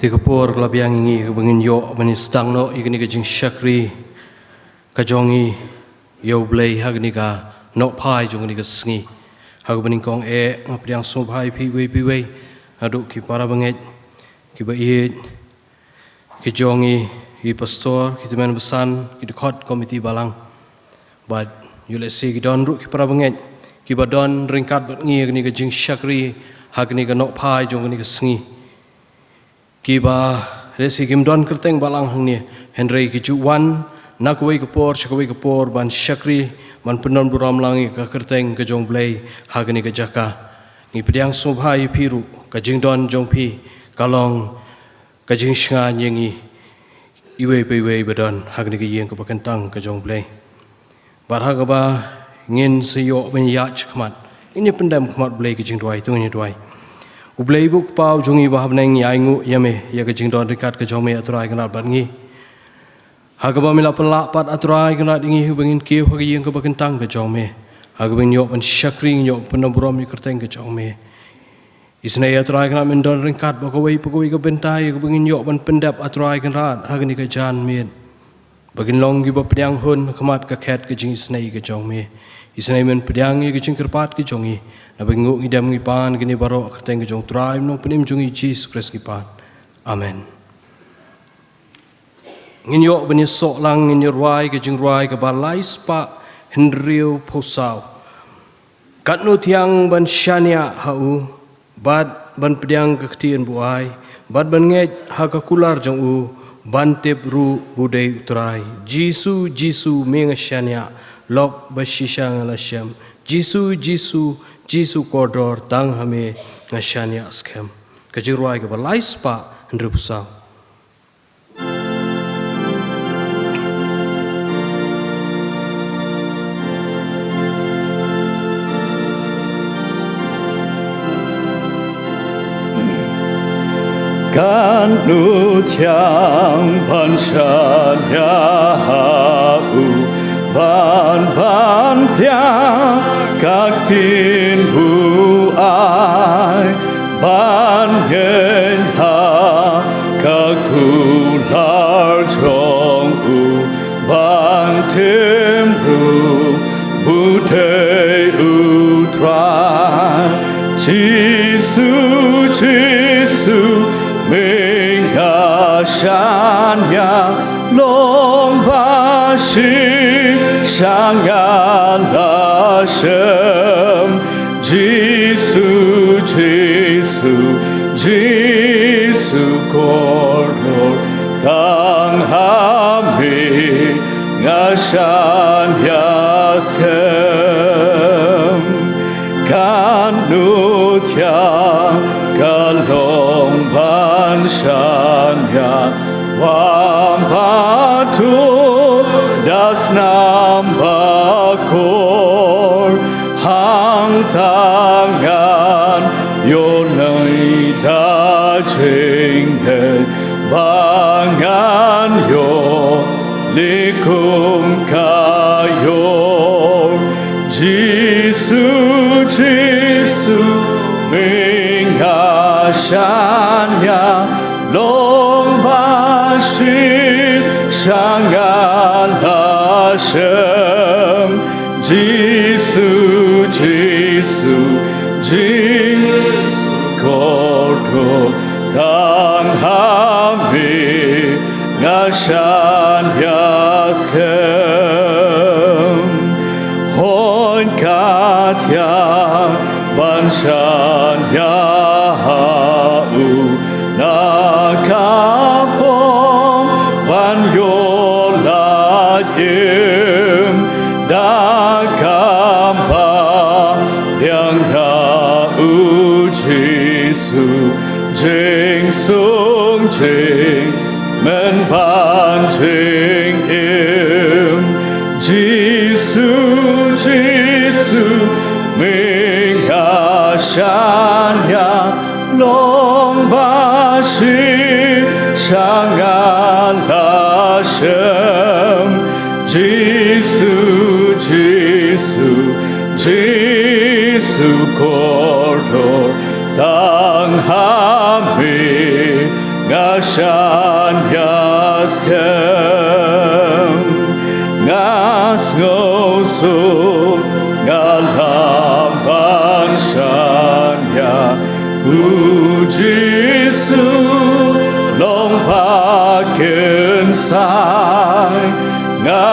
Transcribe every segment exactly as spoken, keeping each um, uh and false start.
Te ka por ka la biang ïa ngi kaba ngin ïoh ban ïa sdang noh ïa kane ka jingshakri ka jong ngi ïa U Blei ha kane ka nohphai jong kane ka sngi. Ha kaba nyngkong eh nga pdiang sngewbha ïa phi iwei pa iwei, naduh ki para bangeit, kiba ïeit, ki jong ngi, ki pastor, ki tymmen basan, ki dkhot komiti balang. Bad ïoh lehse ki don ruh ki para bangeit kiba don ryngkat bad ngi ha kane ka jingshakri ha kane ka nohphai jong kane ka sngi, kiba lehse kim don kyrteng balang hangne, hynrei ki ju wan na kawei ka por sha kawei ka por ban shakri, ban pyndonburom lang ïa ka kyrteng ka jong U Blei ha kane ka jaka. Ngi pdiang sngewbha ïa phi ruh, ka jingdon jong phi ka long ka jingshngaiñ ïa ngi iwei pa iwei ba don ha kane ka ïing kaba kyntang ka jong U Blei. Bad ha kaba ngin sa ïoh ban ïaid shakhmat, ngin ïa pyndem khmat U Blei ka jingduwai, to ngin ïa duwai. U Blei bad U Kpa jong ngi uba ha bneng, ngi ainguh ïa me ïa ka jingdon ryngkat ka jong me, A Trai Kynrad, bad ngi. Ha kaba me la pynlah pat, A Trai Kynrad, ïa ngi ba ngin kiew ha ka ïing kaba kyntang ka jong me, ha kaba ngin ïoh ban shakri, ngin ïoh pyndonburom ïa ka kyrteng ka jong me. Isynei, A Trai Kynrad, men don ryngkat bad kawei pa kawei ka bynta ïa kaba ngin ïoh ban pyndep, A Trai Kynrad, ha kane ka janmiet, ba kin long kiba pdiang hun ha khmat ka khet ka jingisynei ka jong me. Isynei men pdiang ïa ka jingkyrpad ka jong ngi, naba ngi nguh ngi dem ngi pan kine baroh ha ka kyrteng ka jong U Trai Nongpynim jong ngi Jisu Khrist ngi pan. Amen. Ngin ïoh ban ïasoh lang, ngin ïa rwai ka jingrwai kaba lai spah hynriew phew saw. Katno thiang ban shaniah ha u, bad ban pdiang ka ktien buaid, bad ban ngeit ha ka kular jong u, ban tip ruh ba u dei U Trai. Jisu, Jisu, me nga shaniah, lok ba shisha nga la shem. Jisu, Jisu, Jisu kordor, tang ha me nga shaniah skhem. Ka jingrwai kaba lai spah hynriew phew saw. Katno thiang ban shaniah ha u, ban ban pdiang ka ktien buaid, ban ngeit ha ka kular jong u, ban tip ruh ba u dei U Trai. Jisu, Jisu, me nga shaniah, long ba shisha nga la shem. Jisu, Jisu, Jisu kordor, tang ha me nga shaniah skhem. Katno thiang ka long ban shaniah, wat ba to da snam ba kor, hangta ngan ïoh nai da jingngeit, ba ngan ïoh leh kum ka ïor. Jisu, Jisu, me nga shaniah, long ba shisha nga la shem. Jisu, Jisu, Jisu kordor, tang ha me nga shaniah skhem. Hooid, ka thiang ban shaniah ha u, na ka pom ban ïoh lait im, da kam ba pdiang na u Jisu, jingsuk jingmynban jingim. Jisu, Jisu, me nga shaniah, long ba shisha nga la shem. Jisu, Jisu, Jisu kordor, tang ha me Nga shaniah skhem, nga sngewsuk, nga lah ban shaniah. U Jisu long ba kynsai, nga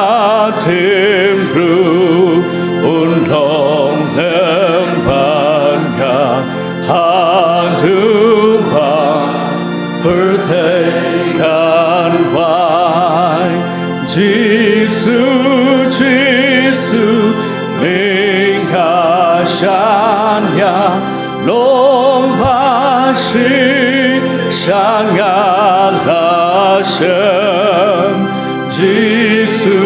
tim ruh un long lem bad nga. Haduh ba pyrthei kan wai, Jisu, Jisu, me nga shaniah, long ba shisha nga la shem. Jisu,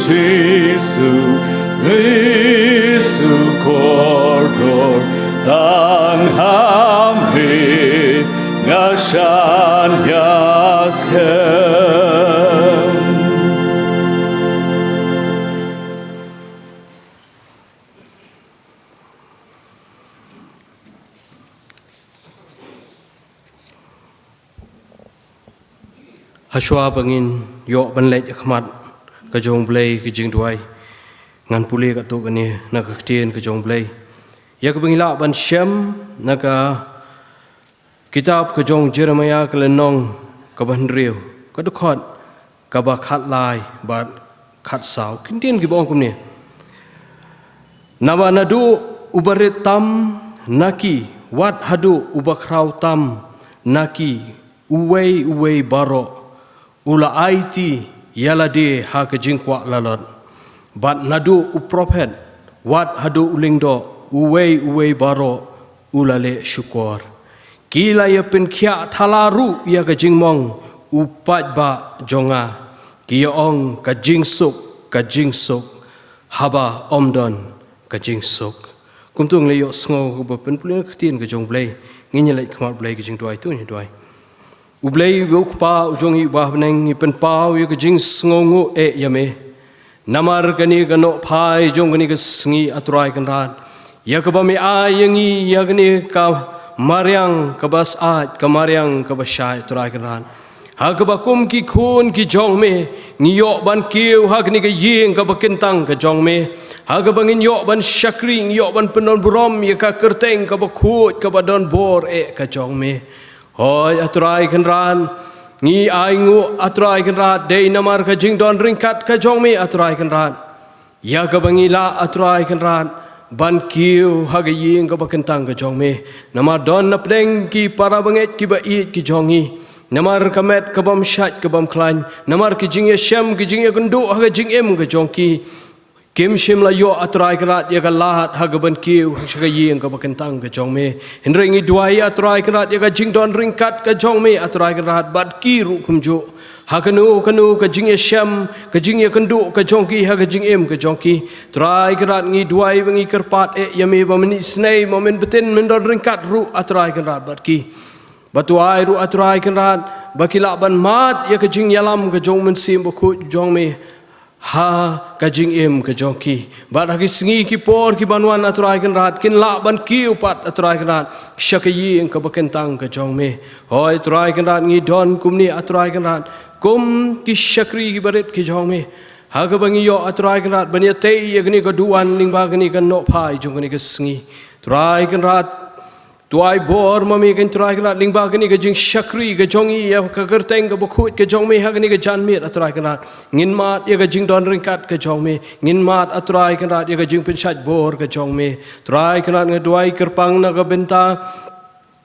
Jisu, Jisu kordor, tang ha me nga shaniah skhem. Hashwa ba ngin ïoh ban leit ha khmat ka jong U Blei ka jingduwai, ngan pule katto katne na ka ktien ka jong U Blei, ïa kaba ngi lah ban shem na ka kitab ka jong u Jeremaïah ka lynnong kaba hynriew, ka dkhot kaba khatlai bad khatsaw. Ki ktien kiba ong kumne: Naba naduh uba rit tam na ki, wat haduh uba khraw tam na ki, uwei uwei baroh u la aiti ïa lade ha ka jingkwah lalot. Bad naduh u prophet wat haduh u lyngdoh, uwei uwei baroh u la leh shukor. Ki la ïa pynkhiah thala ruh ïa ka jingmong u paidbah jong nga. Ki ïa ong, ka jingsuk, ka jingsuk, haba ym don ka jingsuk. Kumto ngi la ïohsngew kaba pynpule ka ktien ka jong U Blei. Ngin ïa leit khmat U Blei ka jingduwai, to ngin ïa duwai. U Blei, U Kpa u jong ngi uba ha bneng, ngi pynpaw ïa ka jingsngewnguh eh ïa me namar kane ka nohphai jong kane ka sngi, A Trai Kynrad, ïa kaba me ai ïa ngi ïa kane ka mariang kaba syaid, ka mariang kaba shai, A Trai Kynrad. Ha kaba kum ki khun ki jong me, ngi ïoh ban kiew ha kane ka ïing kaba kyntang ka jong me, ha kaba ngin ïoh ban shakri, ngi ïoh ban pyndonburom ïa ka kyrteng kaba khuid kaba donbor eh ka jong me. Hooid, A Trai Kynrad, ngi ainguh, A Trai Kynrad, dei namar ka jingdon ryngkat ka jong me, A Trai Kynrad, ïa kaba ngi lah, A Trai Kynrad, ban kiew ha ka ïing kaba kyntang ka jong me. Namar don napdeng ki para bangeit kiba ïeit ki jong ngi, namar ka met ka bym shait ka bym khlaiñ, namar ka jingïashem ka jingïakynduh ha ka jingim ka jong ki, kim shym la ïoh, A Trai Kynrad, ïa ka lad ha kaban kiew sha ka ïing kaba kyntang ka jong me. Hynrei ngi duwai, A Trai Kynrad, ïa ka jingdon ryngkat ka jong me, A Trai Kynrad, bad ki ruh kumjuh. Ha kano kano ka jingïashem, ka jingïakynduh ka jong ki ha ka jingim ka jong ki, Trai Kynrad, ngi duwai ba ngi kyrpad eh ïa me ba mynta isynei, mynbtin men don ryngkat ruh, A Trai Kynrad, bad ki. Ba to ai ruh, A Trai Kynrad, ba ki lah ban mad ïa ka jingïalam ka jong u Mynsiem Bakhuid jong me ha ka jingim ka jong ki. Bad ha ki sngi ki por ki ban wan, A Trai Kynrad, kin lah ban kiew pat, A Trai Kynrad, sha ka ïing kaba kyntang ka jong me. Hooid, Trai Kynrad, ngi don kumne, A Trai Kynrad, kum ki shakri kiba rit ki jong me, ha kaba ngi ïoh, A Trai Kynrad, ban ïatei ïa kane ka duwan lyngba kane ka nohphai jong kane ka sngi. Trai Kynrad, to ai bor ma me, ko Trai Kynrad, lyngba kane ka jingshakri ka jong ngi ïa ka kyrteng kaba khuid ka jong me ha kane ka janmiet, A Trai Kynrad. Ngin mad ïa ka jingdon ryngkat ka jong me. Ngin mad, A Trai Kynrad, ïa ka jingpynshait bor ka jong me. Trai Kynrad, nga duwai kyrpang na ka bynta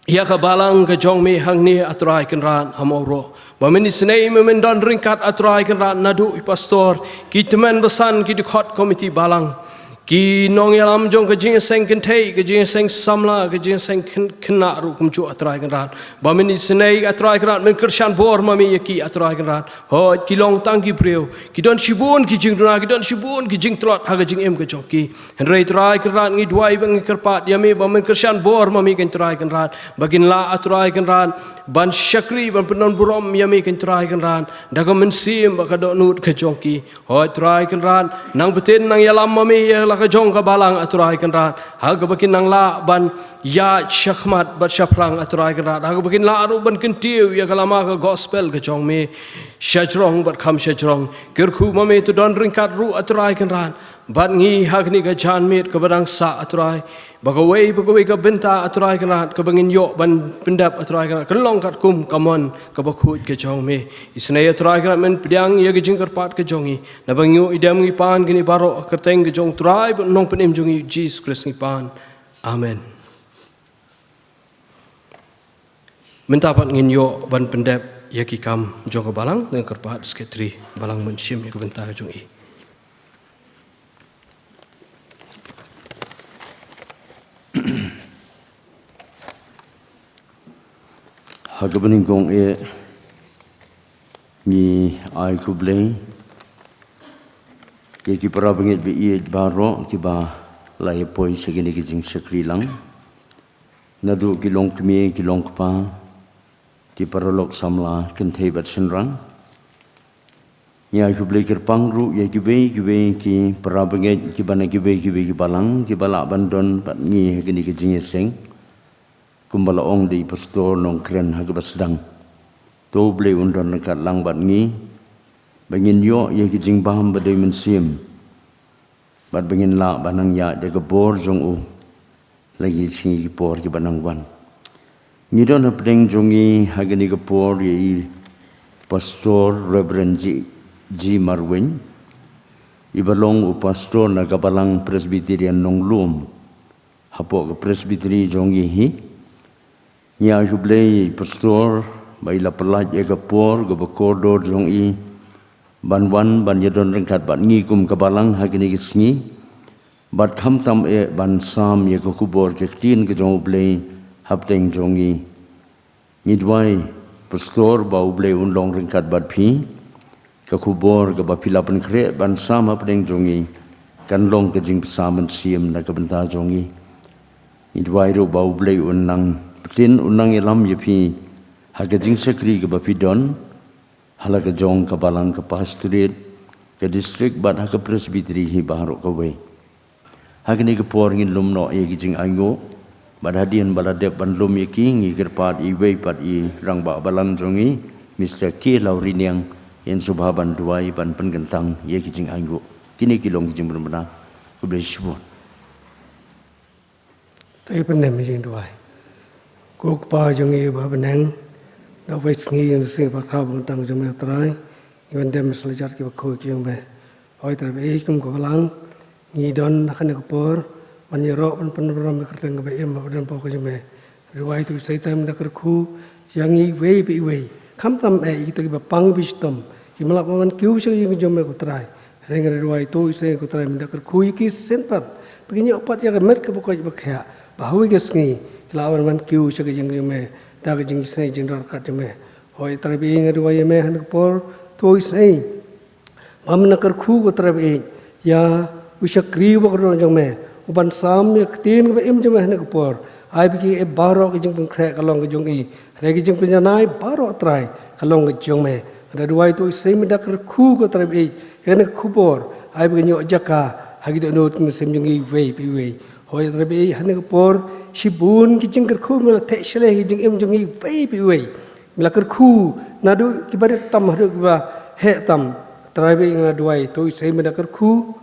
ïa ka balang ka jong me hangne, A Trai Kynrad, ha Mawroh. Ba mynta isynei men don ryngkat, A Trai Kynrad, naduh i pastor, ki tymmen basan, ki dkhot komiti balang, ki nongïalam jong ka jingïaseng kynthei, ka jingïaseng samla, ka jingïaseng khyn-, khynnah ruh kumjuh, A Trai Kynrad. Ba mynta isynei, A Trai Kynrad, men kyrshan bor ma me ïa ki, A Trai Kynrad. Hooid, ki long tang ki briew, ki don shibun ki jingduna, ki don shibun ki jingtlot ha ka jingim ka jong ki. Hynrei Trai Kynrad, ngi duwai ba ngi kyrpad ïa me ba men kyrshan bor ma me, ko Trai Kynrad, ba kin lah, A Trai Kynrad, ban shakri, ban pyndonburom ïa me, ko Trai Kynrad, da ka mynsiem bad ka dohnud ka jong ki. Hooid, Trai Kynrad, nang btin nang ïalam ma me ïa la ka jong ka balang, A Trai Kynrad, ha kaba kin nang lah ban ïaid shakhmat bad shaphrang, A Trai Kynrad, ha kaba kin lah ruh ban kyntiew ïa ka lama ka gospel ka jong me shajrong bad kham shajrong. Kyrkhu ma me to don ryngkat ruh, A Trai Kynrad, bad ngi ha kane ka janmiet kaba dang sah, A Trai, ba kawei ba kawei ka bynta, A Trai Kynrad, kaba ngin ïoh ban pyndep, A Trai Kynrad, kan long katkum ka mon kaba khuid ka jong me. Isynei, A Trai Kynrad, men pdiang ïa ka jingkyrpad ka jong ngi, naba ngi ïoh ïadem ngi pan kine baroh ha ka kyrteng ka jong U Trai bad U Nongpynim jong ngi, U Jisu Khrist ngi pan. Amen. Mynta pat ngin ïoh ban pyndep ïa ki kam jong ka balang, da ka kyrpad Secretary balang ban shim ïa ka bynta ka jong i. Ha kaba nyngkong eh, ngi ai khublei ïa ki para bangeit ba ïeit baroh kiba la ïa poi sha kine ki jingshakri lang, naduh ki longkmie, ki longkpa, ki paralok samla, kynthei bad shynrang. Ngi ai khublei kyrpang ruh ïa kiwei kiwei ki para bangeit kiba na kiwei kiwei ki balang kiba lah ban don bad ngi ha kine ki jingïaseng. Kumba la ong da i Pastor Nongkren ha kaba sdang, to U Blei un don ryngkat lang bad ngi, ba ngin ïoh ïa ki jingbam ba dei mynsiem, bad ba ngin lah ban nang ïaid da ka bor jong u la ki sngi ki por kiba nang wan. Ngi don hapdeng jong ngi ha kane ka por ïa i Pastor Reverend G. G. Marwein, iba long u pastor na ka balang Presbyterian Nonglum, hapoh ka Presbytery jong ngi hi. Ngi ai khublei ïa i Pastor ba i la pynlait ïa ka por kaba kordor jong i ban wan ban ïadon ryngkat bad ngi kum ka balang ha kine ki sngi, bad khamtam eh ban sam ïa ka khubor ka ktien ka jong U Blei hapdeng jong ngi. Ngi duwai, Pastor, ba U Blei un long ryngkat bad phi. Ka khubor kaba phi la pynkhreh ban sam hapdeng jong ngi kan long ka jingbsa mynsiem na ka bynta jong ngi. Ngi duwai ruh ba U Blei un nang pyntin, un nang ïalam ïa phi ha ka jingshakri kaba phi don ha la ka jong ka balang, ka pastorate, ka district bad ha ka Presbytery hi baroh kawei. Ha kane ka por ngin lum noh ïa ki jingainguh, bad hadien ba la dep ban lum ïa ki, ngi kyrpad ïa iwei pat i rangbah balang jong ngi, Mister K. Lawriniang, yn sngewbha ban duwai ban pynkyntang ïa ki jingainguh. Kine ki long ki jingpynbna. Khublei shibun. To ïa pyndem ïa ka jingduwai. Ko Kpa jong ngi ba ha bneng, da kawei sngi ïa ka sngi ba khraw ba kyntang jong me, Trai, ngi wan dem sha la ka jait kaba khuid jong me. Hooid Trai ba ïeit, kum ka balang ngi don ha kane ka por ban ïaroh ban pynburom ïa ka kyrteng kaba im ha ka dohnud ka jong me. Duwai to Seitan, da kyrkhu ïa ngi iwei pa iwei, khamtam eh ïa kito kiba pang ba shitom, kiba lah ban wan kiew sha ka ïing ka jong me, ko Trai. Hynrei nga duwai to Seitan, ko Trai, men da kyrkhu ïa ki shisien pat, ba kin ïoh pat ïa ka met kaba koit ba khiah, ba ha kawei ka sngi ki lah ban wan kiew sha ka ïing ka jong me da ka jingisynei jingdon ryngkat jong me. Hooid Trai ba ïeit, nga duwai ïa me ha kane ka por, to Seitan, ba men da kyrkhu, ko Trai ba ïeit, ïa u shakri uba kordor jong me, uban sam ïa ka ktien kaba im jong me ha kane ka por. Ai ba kiei baroh ka jingpynkhreh ka long ka jong i, hynrei ka jingpynjanai baroh, Trai, ka long ka jong me. Nga duwai to Seitan, men da kyrkhu, ko Trai ba ïeit, ïa kane ka khubor, ai ba kan ïoh jaka ha ki dohnud ki mynsiem jong ngi iwei pa iwei. Hooid Trai ba ïeit, ha kane ka por shibun ki jingkyrkhu me la theh shlei ha ki jingim jong ngi iwei pa iwei. Me la kyrkhu naduh kiba rit tam haduh kiba heh tam. Trai ba ïeit, nga duwai to Seitan, men da kyrkhu,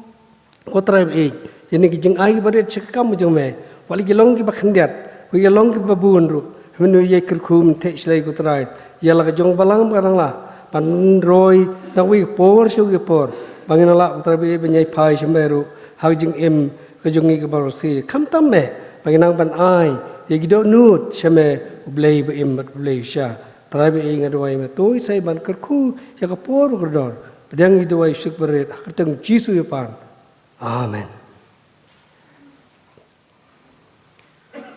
ko Trai ba ïeit, ïa kine ki jingai kiba rit sha ka kam jong me. Wat la ki long kiba khyndiat, wat la ki long kiba bun ruh, men ïa kyrkhu, men theh shlei, ko Trai, ïa la ka jong ka balang ba ka nang lah ban roi na kawei ka por sha kawei ka por, ba ngin nang lah, ko Trai ba ïeit, ban ïai phai sha me ruh ha ka jingim ka jong ngi kaba rsi. Khamtam eh ba ngin nang ban ai ïa ki dohnud sha me, U Blei ba im bad U Blei ba shisha. Trai ba ïeit, nga duwai ïa me to Seitan, ban kyrkhu ïa ka por ba kordor. Pdiang ïa ki duwai suk barit, ha ka kyrteng Jisu ngi pan. Amen.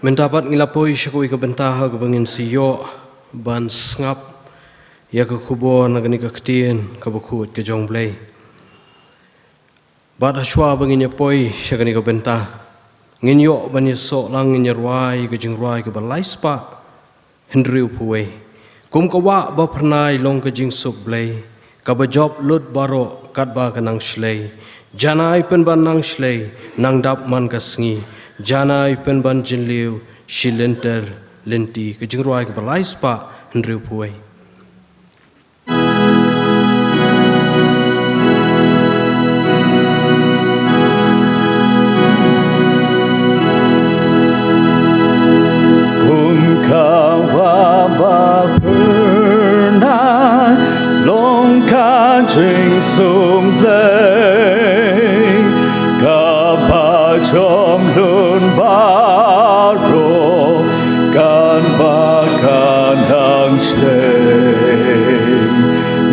Mynta pat ngi la poi sha kawei ka bynta ha kaba ngin sa ïoh ban sngap ïa ka khubor na kane ka ktien kaba khuid ka jong U Blei. Bad hashwa ba ngin ïa poi sha kane ka bynta, ngin ïoh ban ïasoh lang, ngin ïa rwai ka jingrwai kaba lai spah hynriewphew wei. Kum ka wah ba phyrnai long ka jingsuk Blei, kaba jop lut baroh katba ka nang shlei. Janai pynban nang shlei, nang dap man ka sngi. Janai pynban jylliew, shi lynter lynti. Ka jingrwai kaba lai spah hynriew phew. Kum ka wa ba pyrnai long ka jingsngewlem, kaba jong lun baroh kan ba ka nang shlei.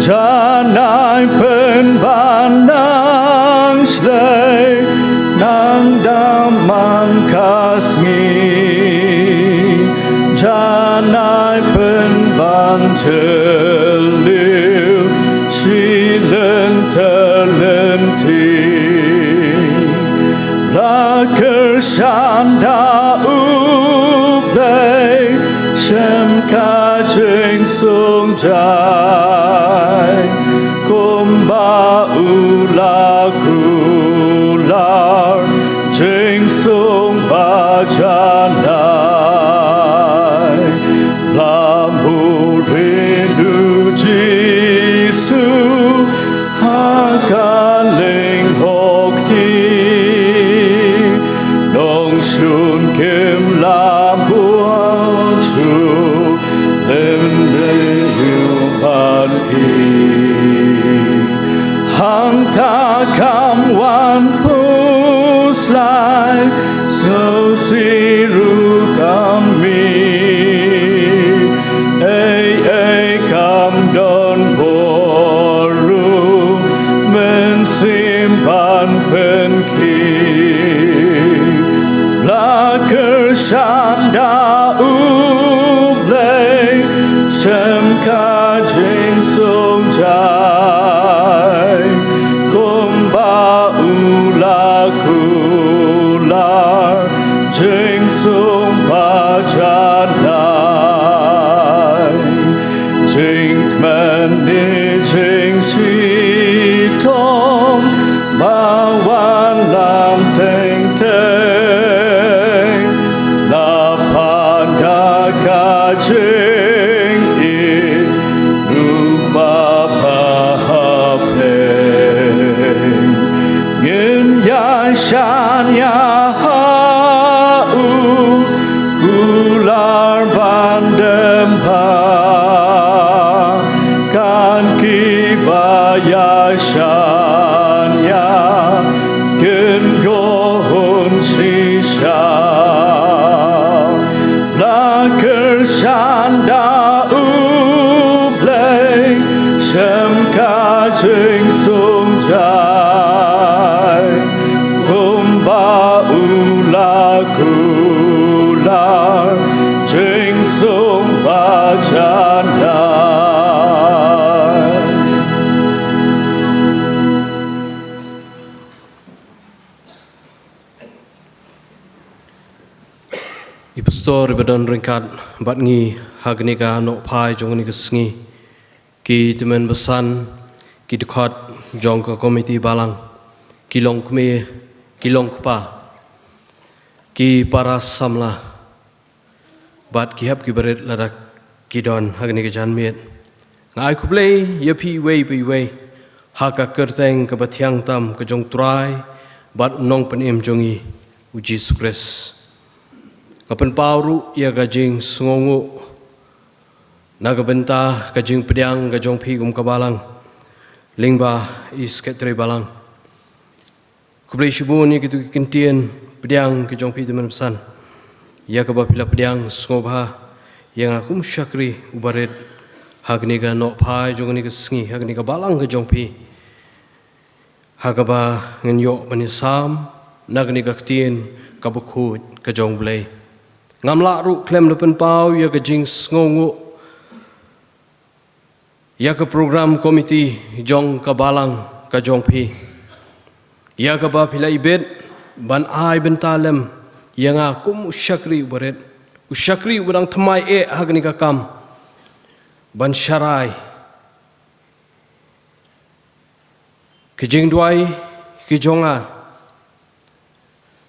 Janai pynban nang shlei, nang dap man ka sngi. Janai pynban jylliew, shi lynter lynti. La kyrshan da U Blei, shem ka jingsngewjai. Kumba u la kular, jingsngewbha janai. La buhrieh U Jisu ha ka lyngkhuh kti. Nongshun kim la buh shuh lem, ne u ban ïeit. Hangta kam wan khuslai, sngewsih ruh kam mih. Ei ei kam don bor ruh, mynsiem ban pynkhih. La kyrshan da U Blei, shem ka jingsngewjai. Kumba u la kular, jingsngewbha janai. Jingkmen ne jingshitom, ba wan lang teng teng. La pan da ka jingïeit, ruh ba ha pdeng. Ngin ïa shaniah ha u, kular ban dem bha. Kan kiba ïa shaniah, kin ïoh hun shisha. La kyrshan da U Blei, shem ka jingsngewjai. Kumba u la kular, jingsngewbha janai. I pastor iba don ryngkat bad ngi ha kane ka nohphai jong kane ka sngi, ki tymmen basan, ki dkhot jong ka komiti balang, ki longkmie, ki longkpa, ki para samla, bad ki hep ki barit lada ki don ha kane ka janmiet. Nga ai khublei ïa phi iwei pa iwei ha ka kyrteng kaba thiang tam ka jong U Trai bad U Nongpynim jong ngi, U Jisu Khrist. Nga pynpaw ruh ïa ka jingsngewnguh na ka bynta ka jingpdiang ka jong phi kum ka balang, lyngba i sekretari balang. Khublei shibun ïa kito ki kyntien pdiang ki jong phi tymmen basan, ïa kaba phi la pdiang sngewbha ïa nga kum u shakri u barit ha kane ka nohphai jong kane ka sngi, ha kane ka balang ka jong phi, ha kaba ngin ïoh ban ïasam na kane ka ktien kaba khuid ka jong U Blei. Ngam lah ruh khlem da pynpaw ïa ka jingsngewnguh ïa ka program komiti jong ka balang ka jong phi, ïa kaba phi la ibit ban ai bynta lem ïa nga kum u shakri u barit, u shakri uba dang thymmai eh ha kane ka kam, ban sharai Ki jingduwai ki jong nga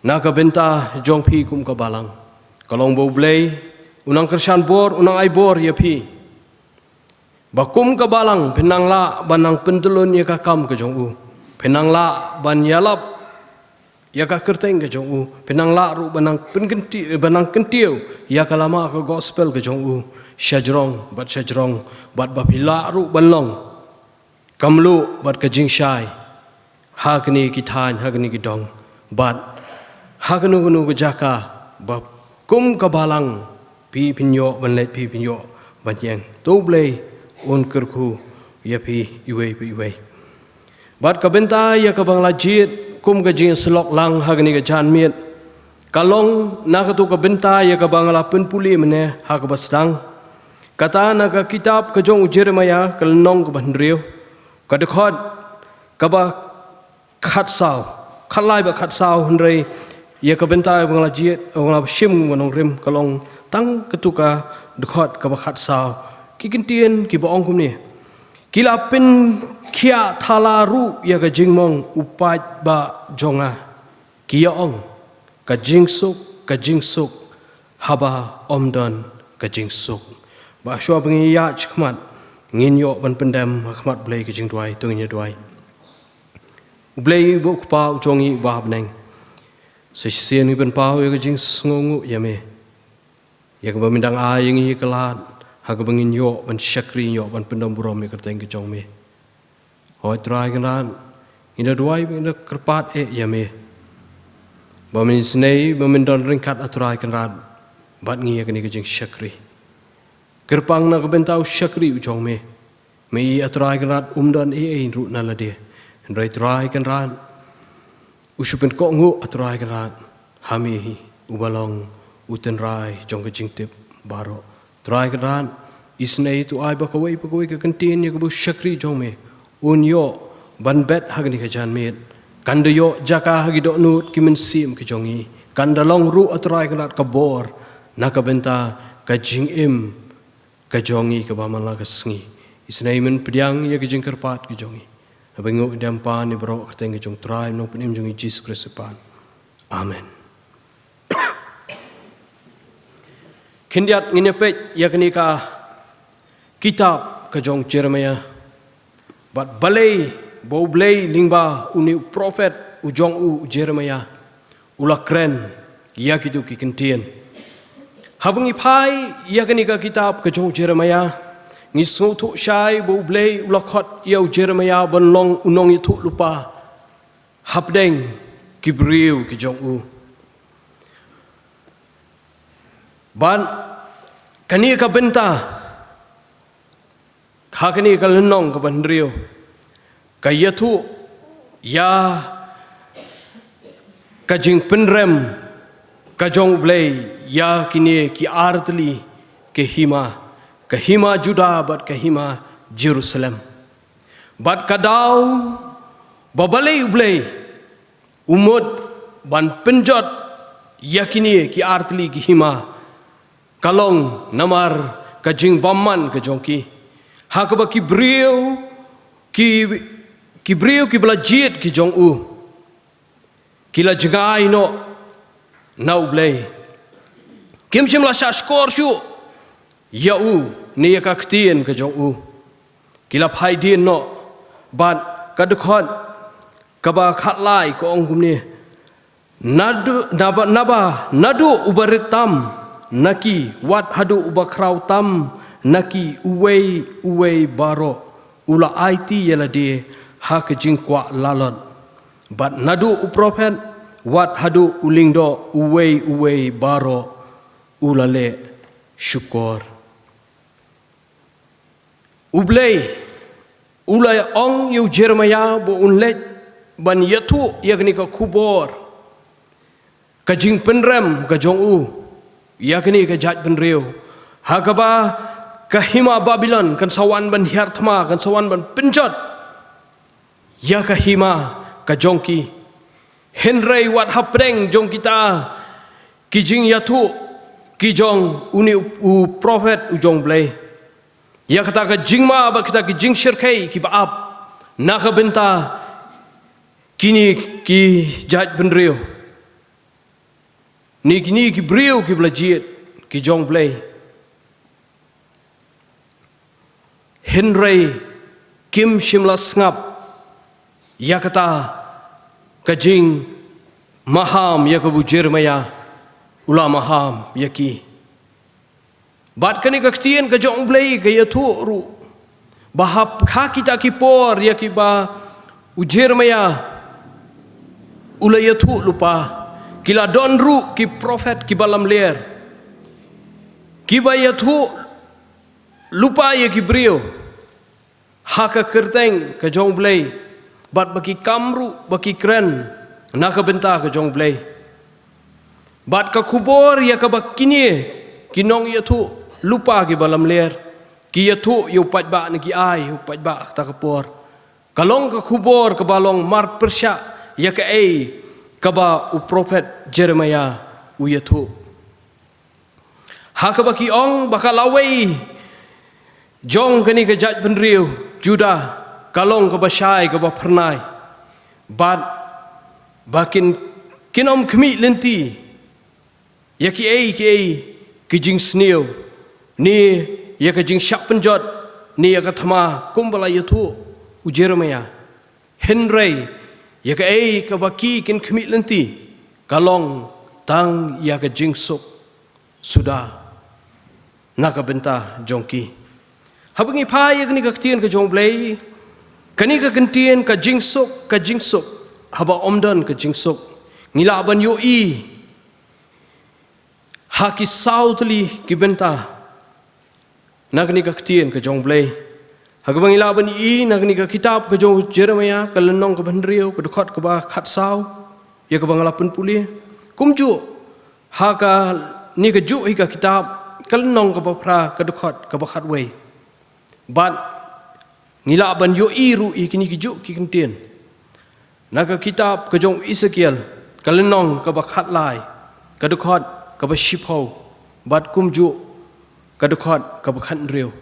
na ka bynta jong phi kum ka balang, ka long ba U Blei un nang kyrshan bor, un nang ai bor ïa phi, ba kum ka balang phin nang lah ban nang pyntyllun ïa ka kam ka jong u, phin nang lah ban ïalap ïa ka kyrteng ka jong u, phin nang lah ruh ban nang pynkyntiew, ban nang kyntiew ïa ka lama ka gospel ka jong u shajrong bad shajrong, bad ba phi lah ruh ban long ka mluh bad ka jingshai ha kine ki thaiñ, ha kine ki dong, bad ha kano kano ka jaka ba kum ka balang phi phin ïoh ban leit, phi phin ïoh ban ïeng. To U Blei un kyrkhu ïa phi iwei pa iwei. Bad ka bynta ïa kaba nga la jied kum ka jingsyllok lang ha kane ka janmiet, ka long na kato ka bynta ïa kaba nga la pynpule mynne ha kaba sdang, kata na ka kitab ka jong u Jeremiah, ka lynnong kaba hynriew, ka dkhot kaba khatsaw, khatlai bad khatsaw, hynrei ïa ka bynta ba nga la jied, ba nga la shim, ba nongrim, ka long tang kato ka dkhot kaba khatsaw. Ki kyntien kiba ong kumne: Ki la pynkhiah thala ruh ïa ka jingmong u paidbah jong nga. Ki ïa ong, ka jingsuk, ka jingsuk, haba ym don ka jingsuk. Bad shuwa ba ngin ïaid shakhmat, ngin ïoh ban pyndem ha khmat Blei ka jingduwai, to ngin ïa duwai. U Blei uba u Kpa u jong ngi uba ha bneng, sa shisien ngi pynpaw ïa ka jingsngewnguh ïa me, ïa kaba me dang ai ïa ngi ïa ka lad ha kaba ngin ïoh ban shakri, ïoh ban pyndon burom ïa ka kyrteng ka jong me. Hooid Trai Kynrad, ngi da duwai, ngi da kyrpad eh ïa me, ba men isynei ba men don ryngkat, A Trai Kynrad, bad ngi ïa kane ka jingshakri. Kyrpang na ka bynta u shakri u jong me. Me i, A Trai Kynrad, um don ei ei ruh na lade, hynrei Trai Kynrad, u shu pynkohnguh, A Trai Kynrad, ha me hi uba long u tynrai jong ka jingtip baroh. Trai Kynrad, isynei to ai ba kawei pa kawei ka kyntien ïa kaba u shakri jong me un ïoh ban bet ha kane ka janmiet, kan da ïoh jaka ha ki dohnud ki mynsiem ki jong ngi, kan da long ruh, A Trai Kynrad, ka bor na ka bynta ka jingim ka jong ngi kaba man la ka sngi. Isynei men pdiang ïa ka jingkyrpad ka jong ngi, haba ngi ïoh dem pan ïa baroh ha ka kyrteng ka jong u Trai Nongpynim jong ngi Jisu Khrist, Kpa. Amen. Khyndiat ngin ïa peit ïa kane ka kitab ka jong u Jeremiah, bad balei ba U Blei lyngba une u prophet u jong u, u Jeremiah, u la kren ïa kito ki kyntien. Haba ngi phai ïa kane ka kitab ka jong u Jeremiah, ngi sngewthuh shai ba U Blei u la khot ïa u Jeremiah ban long u nongïathuhlypa hapdeng ki briew ki jong u. Bad kane ka bynta, ha kane ka lynnong kaba hynriew, ka ïathuh ïa ka jingpynrem ka jong U Blei ïa kine ki artylli ki hima, ka hima Judah bad ka hima Jerusalem. Bad ka daw ba balei U Blei u mut ban pynjot ïa kine ki artylli ki hima, ka long namar ka jingbymman ka jong ki, ha kaba ki briew, ki, ki briew kiba la jied ki jong u, ki la jngai noh na U Blei. Kim shym la shah shkor shuh ïa u ne ïa ka ktien ka jong u. Ki la phai dien noh. Bad ka dkhot kaba khatlai ka ong kumne: Nadu-, naba, naba naduh uba rit tam na ki, wat haduh uba khraw tam na ki, uwei uwei baroh u la aiti ïa lade ha ka jingkwah lalot. Bad naduh u prophet wat haduh u lyngdoh, uwei uwei baroh u la leh shukor. U Blei u la ong ïa u Jeremiah ba un leit ban ïathuh ïa kane ka khubor, ka jingpynrem ka jong u ïa kane ka jaitbynriew, ha kaba ka hima Babilon kan sa wan ban hiar thma, kan sa wan ban pynjot ïa ka hima ka jong ki. Hynrei wat hapdeng jong kita ki jingïathuh ki jong une u prophet u jong U Blei, ïa kata ka jingma bad kita ki jingshyrkhei kiba ap na ka bynta Kine ki jait bynriew, ne kine ki briew kiba la jied, ki jong Blei. Hynrei kim shym la sngap ïa kata ka jingmaham ïa kaba u Jeremiah u la maham ïa ki. Bad kane ka ktien ka jong u Blei ka ïathuh ruh ba hap ha kita ki por ïa kiba u Jeremiah u la ïathuh lypa, ki la don ruh ki prophet kiba lamler kiba ïathuh lypa ïa ki briew ha ka kyrteng ka jong u Blei, bad ba ki kam ruh ba ki kren na ka bynta ka jong u Blei. Bad ka khubor ïa kaba kine ki nongïathuh lypa kiba lamler ki ïathuh ïa u paidbah, ne ki ai ïa u paidbah ha kata ka por, ka long ka khubor kaba long marpyrshah ïa kaei kaba u prophet Jeremiah u ïathuh. Ha kaba ki ong ba ka lawei jong kane ka jaitbynriew Judah ka long kaba shai, kaba phyrnai, bad ba kin, kin ym khmih lynti ïa kiei kiei ki jingsniew, ne ïa ka jingshah pynjot, ne ïa ka thma, kumba la ïathuh u Jeremiah. Hynrei ïa kaei kaba ki kin khmih lynti ka long tang ïa ka jingsuk suda na ka bynta jong ki. Haba ngi phai ïa kane ka ktien ka jong u Blei, kane ka kyntien ka jingsuk, ka jingsuk, haba ym don ka jingsuk, ngi lah ban ïohi ha ki saw tylli ki bynta na kane ka ktien ka jong u Blei. Ha kaba ngi lah ban ïohi na kane ka kitab ka jong u Jeremiah, ka lynnong kaba hynriew, ka dkhot kaba khatsaw, ïa kaba nga la pynpule. Kumjuh ha kane kajuh hi ka kitab, ka lynnong kaba phra, ka dkhot kaba khatwei. Bad ngi lah ban ïohi ruh ïa kine kijuh ki kyntien na ka kitab ka jong u Esekiel, ka lynnong kaba khatlai, ka dkhot kaba shiphew, bad kumjuh ka dkhot kaba khathynriew.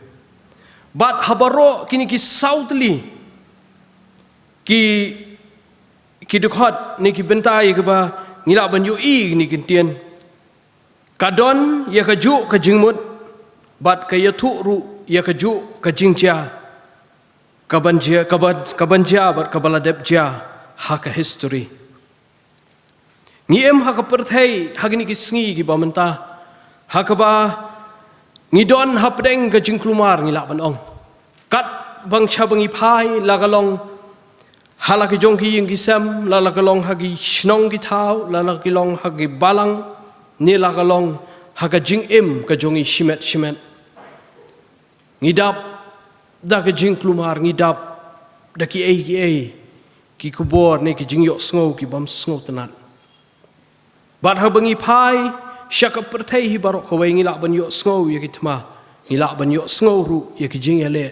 Bad ha baroh kine ki saw tylli ki, ki dkhot ne ki bynta ïa kaba ngi lah ban ïohi ïa kine ki kyntien, ka don ïa kajuh ka jingmut, bad ka ïathuh ruh ïa kajuh ka jingjia kaban jia, kaban, kaban jia bad kaba la dep jia ha ka history. Ngi im ha ka pyrthei ha kine ki sngi kiba mynta ha kaba ngi don hapdeng ka jingkulmar, ngi lah ban ong. Katba ngi shah ba ngi phai, la ka long ha la ki jong ki ïing ki sem, la la ka long ha ki shnong ki thaw, la la ka long ha ki balang, ne la ka long ha ka jingim ka jong ngi shimet shimet, ngi dap da ka jingkulmar, ngi dap da kiei kiei ki khubor ne ki jingïohsngew ki bym sngewtynnat. Bad haba ngi phai sha ka pyrthei hi baroh kawei, ngi lah ban ïohsngew ïa ki thma, ngi lah ban ïohsngew ruh ïa ki jingïaleh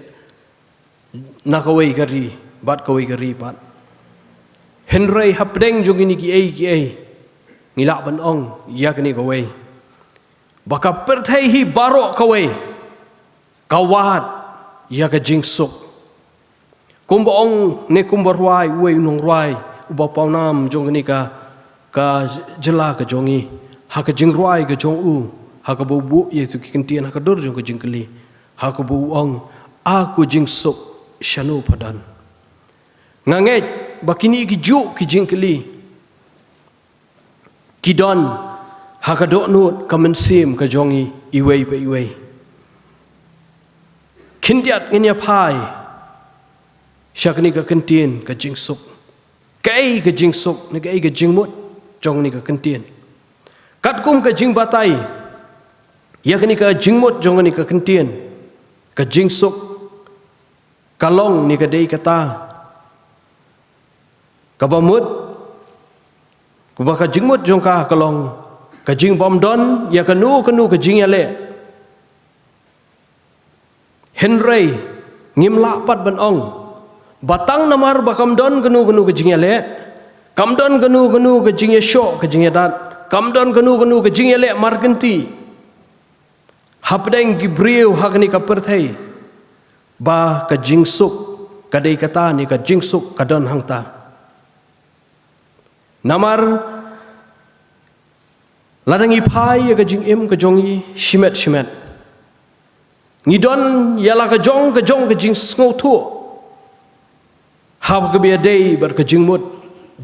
na kawei ka ri bad kawei ka ri pat. Hynrei hapdeng jong kine kiei kiei, ngi lah ban ong ïa kane kawei, ba ka pyrthei hi baroh kawei ka wad ïa ka jingsuk. Kumba ong ne kumba rwai uwei u nongrwai uba pawnam jong kane ka, ka jylla ka jong ngi, ha ka jingrwai ka jong u, ha kaba u buh ïa kito ki kyntien ha ka dur jong ka jingkylli, ha kaba u ong, "A ko jingsuk, shano pha don?" Nga ngeit ba kine kijuh ki jingkylli ki don ha ka dohnud ka mynsiem ka jong ngi iwei pa iwei. Khyndiat ngin ïa phai sha kane ka kyntien ka jingsuk. Kaei ka jingsuk ne kaei ka jingmut jong kane ka kyntien? Katkum ka jingbatai ïa kane ka jingmut jong kane ka kyntien ka jingsuk, ka long ne ka dei kata kaba mut, kaba ka jingmut jong ka ka long ka jingbymdon ïa kano kano ka jingïaleh. Hynrei ngim lah pat ban ong ba tang namar ba kam don kano kano ka jingïaleh, kam don kano kano ka jingïashoh ka jingïadat, kam don kano kano ka jingïaleh markynti hapdeng ki briew ha kane ka pyrthei, ba ka jingsuk ka dei kata ne ka jingsuk ka don hangta. Namar lada ngi phai ïa ka jingim ka jong ngi shimet shimet, ngi don ïa la ka jong ka jong ka jingsngewthuh ha kaba ïadei bad ka jingmut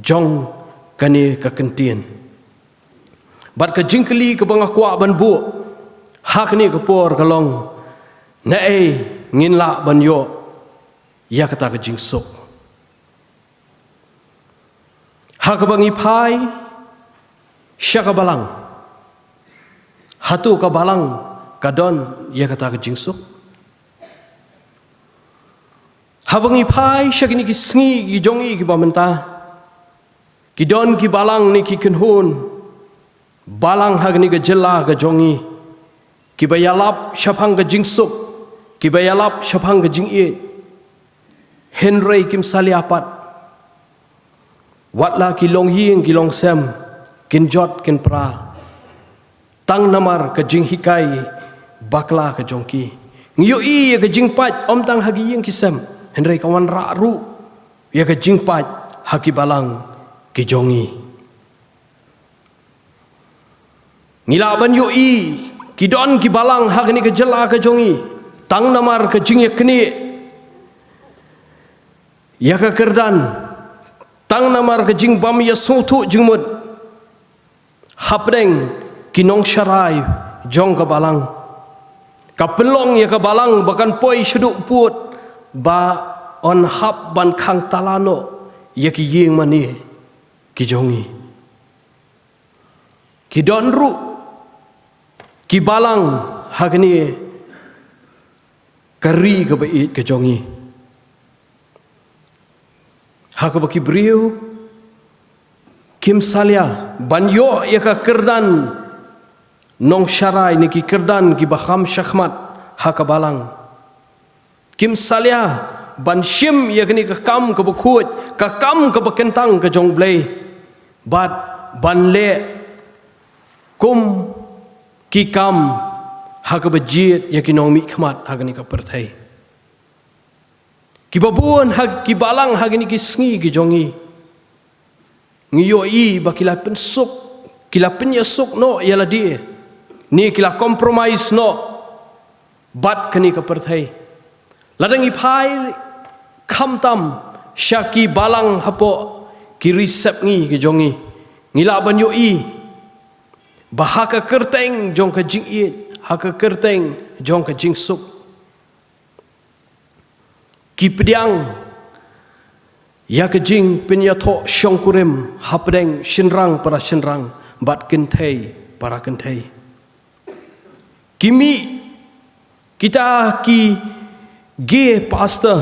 jong kane ka kyntien. Bad ka jingkylli kaba nga kwah ban buh ha kane ka por ka long, naei ngin lah ban ïoh ïa kata ka jingsuk? Ha kaba ngi phai sha ka balang, hato ka balang ka don ïa kata ka jingsuk? Haba ngi phai sha kine ki sngi ki jong ngi kiba mynta, ki don ki balang ne ki kynhun balang ha kane ka jylla ka jong ngi kiba ïalap shaphang ka jingsuk, kiba ïalap shaphang ka jingïeit. Hynrei kim salia pat. Wat la ki longïing ki longsem kin jot kin pra tang namar ka jinghikai bakla ka jong ki. Ngi ïohi ïa ka jingpait ym tang ha ki ïing ki sem, hynrei ka wanrah ruh ïa ka jingpait ha ki balang ki jong ngi. Ngi lah ban ïohi ki don ki balang ha kane ka jylla ka jong ngi tang namar ka jingïaknieh ïa ka kyrdan, tang namar ka jingbym ïasngewthuh jingmut hapdeng ki nongsharai jong ka balang. Ka pynlong ïa ka balang ba kan poi shaduh pud ba yn hap ban khang tala noh ïa ki ïing mane ki jong ngi. Ki don ruh ki balang ha kane ka ri kaba ïeit ka jong ngi, ha kaba ki briew kim salia ban ïoh ïa ka kyrdan nongsharai ne ki kyrdan kiba kham shakhmat ha ka balang. Kim salia ban shim ïa kane ka kam kaba khuid, ka kam kaba kyntang ka jong U Blei, bad ban leh kum ki kam ha kaba jied ïa ki nongmihkhmat ha kane ka pyrthei. Kiba bun ha ki balang ha kine ki sngi ki jong ngi, ngi ïohi ba ki la pynsuk, ki la pynïasuk noh ïa lade, ne ki la compromise noh bad kane ka pyrthei. Lada ngi phai khamtam sha ki balang hapoh ki ri sepngi ki jong ngi, ngi lah ban ïohi ba ha ka kyrteng jong ka jingïeit, ha ka kyrteng jong ka jingsuk, ki pdiang ïa ka jingpynïathoh shongkurim hapdeng shynrang para shynrang bad kynthei para kynthei. Ki mih kita ki gie pastor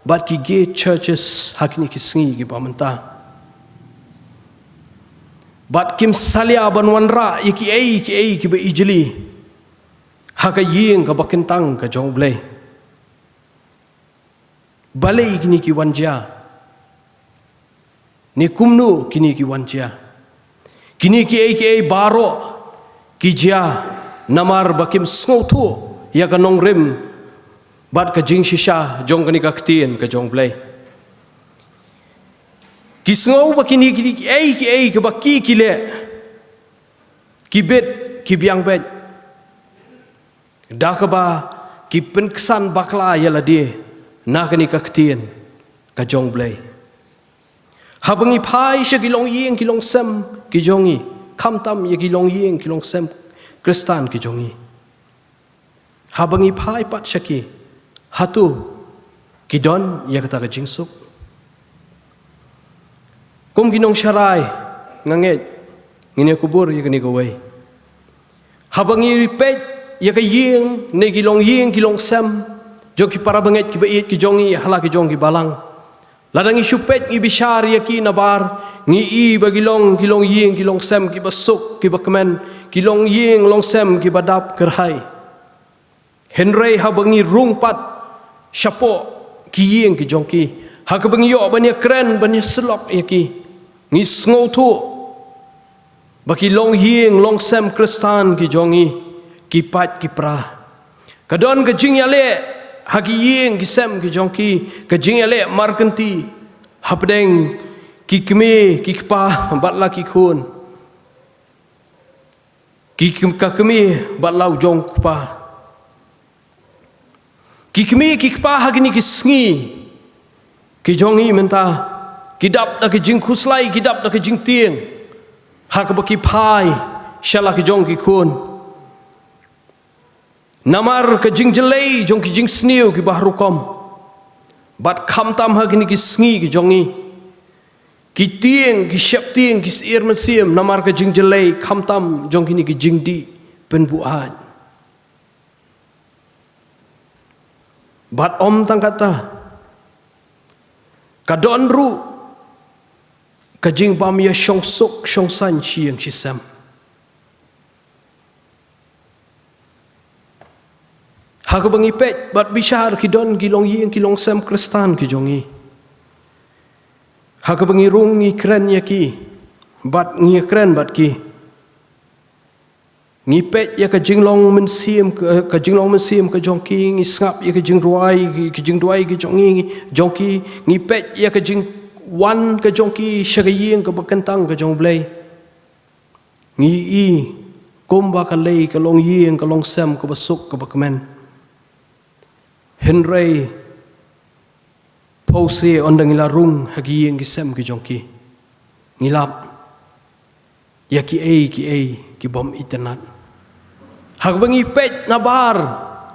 bad ki gie churches ha kine ki sngi kiba mynta, bad kim salia ban wanrah ïa kiei kiei kiba ijli ha ka ïing kaba kyntang ka jong U Blei. Balei kine ki wan jia? Ne kumno kine ki wan jia? Kine kiei kiei baroh ki jia namar ba kim sngewthuh ïa ka nongrim bad ka jingshisha jong kane ka ktien ka jong U Blei. Ki sngew ba kine kiei kiei kiba ki ki leh, ki bit, ki biang beit, da kaba ki pynksan bakla ïa lade na kane ka ktien ka jong U Blei. Haba ngi phai sha ki longïing ki longsem ki jong ngi, khamtam ïa ki longïing ki longsem Khristan ki jong ngi, haba ngi phai pat sha ki, hato ki don ïa kata ka jingsuk? Kum ki nongsharai, nga ngeit ngin ïa kubur ïa kane kawei. Haba ngi peit ïa ka ïing ne ki longïing ki longsem jong ki para bangeit kiba ïeit ki jong ngi ha la ki jong ki balang, lada ngi shu peit ngi bishar ïa ki nabar, ngi i ba ki long ki longïing ki longsem kiba suk kiba kmen, ki longïing longsem kiba dap kyrhai. Hynrei haba ngi rung pat shapoh ki ïing ki jong ki, ha kaba ngi ïoh ban ïakren ban ïasyllok ïa ki, ngi sngewthuh ba ki longïing longsem Khristan ki jong ngi ki pait ki pra. Ka don ka jingïaleh ha ki ïing ki sem ki jong ki, ka jingïaleh markynti hapdeng Ki kmie, ki kpa, bad la ki khun. Ki km-, ka kmie, bad la u jong u kpa. Ki kmie, ki kpa, ha kine ki sngi ki jong ngi mynta, ki dap da ka jingkhuslai, ki dap da ka jingtieng, ha kaba ki phai sha la ki jong ki khun. Namar ka jingjyllei jong ki jingsniew kiba har rukom. Bad khamtam ha kine ki sngi ki jong ngi, ki tieng, ki sheptieng, ki syier mynsiem namar ka jingjyllei, khamtam jong kine ki jingdih pynbuaid. Bad ym tang katta, ka don ruh ka jingbym ïa shongsuk shongsaiñ shi ïing shi sem. Ha kaba ngi peit bad bishar, ki don ki longïing, ki longsem Khristan ki jong ngi, ha kaba ngi rung, ngi kren ïa ki, bad ngi kren bad ki. Ngi peit ïa ka jinglong mynsiem, ka, ka jinglong mynsiem ka jong ki, ngi sngap ïa ka jingduwai, ka jingduwai ka jong ngi, jong ki, ngi peit ïa ka jingwan ka jong ki sha ka ïing kaba kyntang ka jong U Blei. Ngi i kumba ka lei ka longïing, ka longsem kaba suk, kaba kmen. Hynrei phewse ynda ngi la rung ha ki ïing ki sem ki jong ki, ngi lap ïa kiei kiei kibym itynnad. Ha kaba ngi peit nabar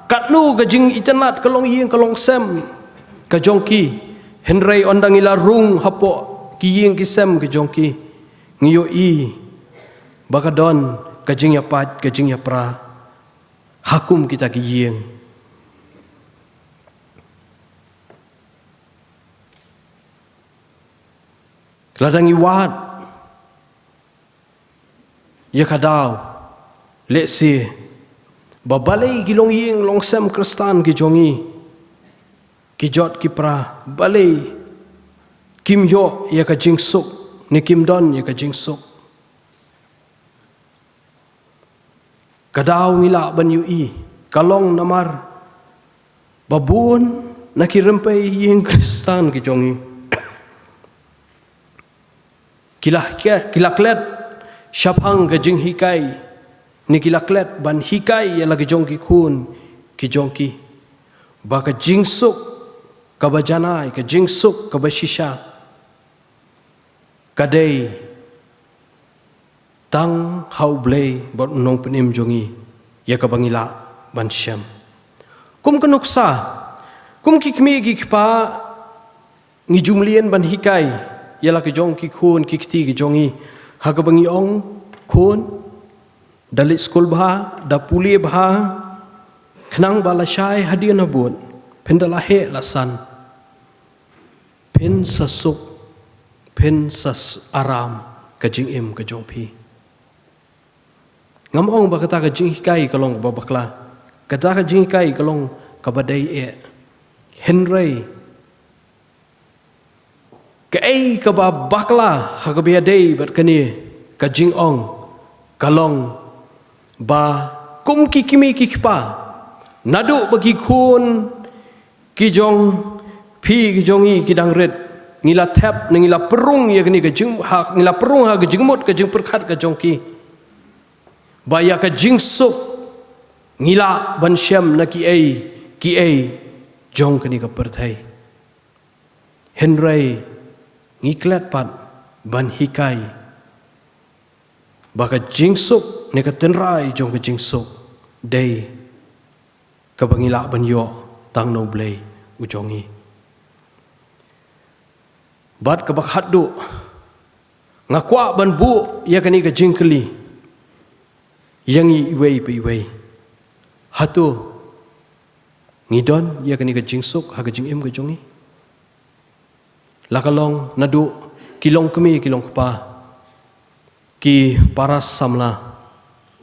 katno ka jingitynnad ka longïing ka longsem ka jong ki, hynrei ynda ngi la rung hapoh ki ïing ki sem ki jong ki, ngi ïohi ba ka don ka jingïapait, ka jingïapra ha kum kita ki ïing. Lada ngi wad ïa ka daw, lehse ba balei ki longïing longsem Khristan ki jong ngi ki jot ki pra, balei kim ïoh ïa ka jingsuk, ne kim don ïa ka jingsuk? Ka daw ngi lah ban ïohi ka long namar ba bun na ki rympei ïing Khristan ki jong ngi, ki la, ki la klet shaphang ka jinghikai, ne ki la klet ban hikai ïa la ki jong ki khun ki jong ki ba ka jingsuk kaba janai, ka jingsuk kaba shisha, ka dei tang ha U Blei bad U Nongpynim jong ngi, ïa kaba ngi lah ban shem. Kum ka nuksa, kum ki kmie ki kpa, ngi ju mlien ban hikai ïa la ki jong ki khun ki kti ki jong ngi, ha kaba ngi ong, khun, da leit skul bha, da pule bha, khnang ba lashai hadien habud phin da la heh la san, phin sa suk, phin sa s-, aram ka jingim ka jong phi. Ngam ong ba kata ka jinghikai ka long kaba bakla, kata ka jinghikai ka long kaba dei eh. Hynrei kaei kaba bakla ha kaba ïadei bad kane ka jingong ka long ba kum ki kmie ki kpa, naduh ba ki khun ki jong phi ki jong ngi ki dang rit, ngi la thep ne ngi la pynrung ïa kane ka jing, ha, ngi la pynrung ha ka jingmut ka jingpyrkhat ka jong ki ba ïa ka jingsuk ngi lah ban shem na kiei kiei jong kane ka pyrthei. Hynrei ngi klet pat ban hikai ba ka jingsuk ne ka tynrai jong ka jingsuk dei kaba ngi lah ban ïoh tang na U Blei u jong ngi. Bad kaba khatduh, nga kwah ban buh ïa kane ka jingkylli ïa ngi iwei pa iwei. Hato ngi don ïa kane ka jingsuk ha ka jingim ka jong ngi? La ka long naduh ki longkmie ki longkpa, ki para samla,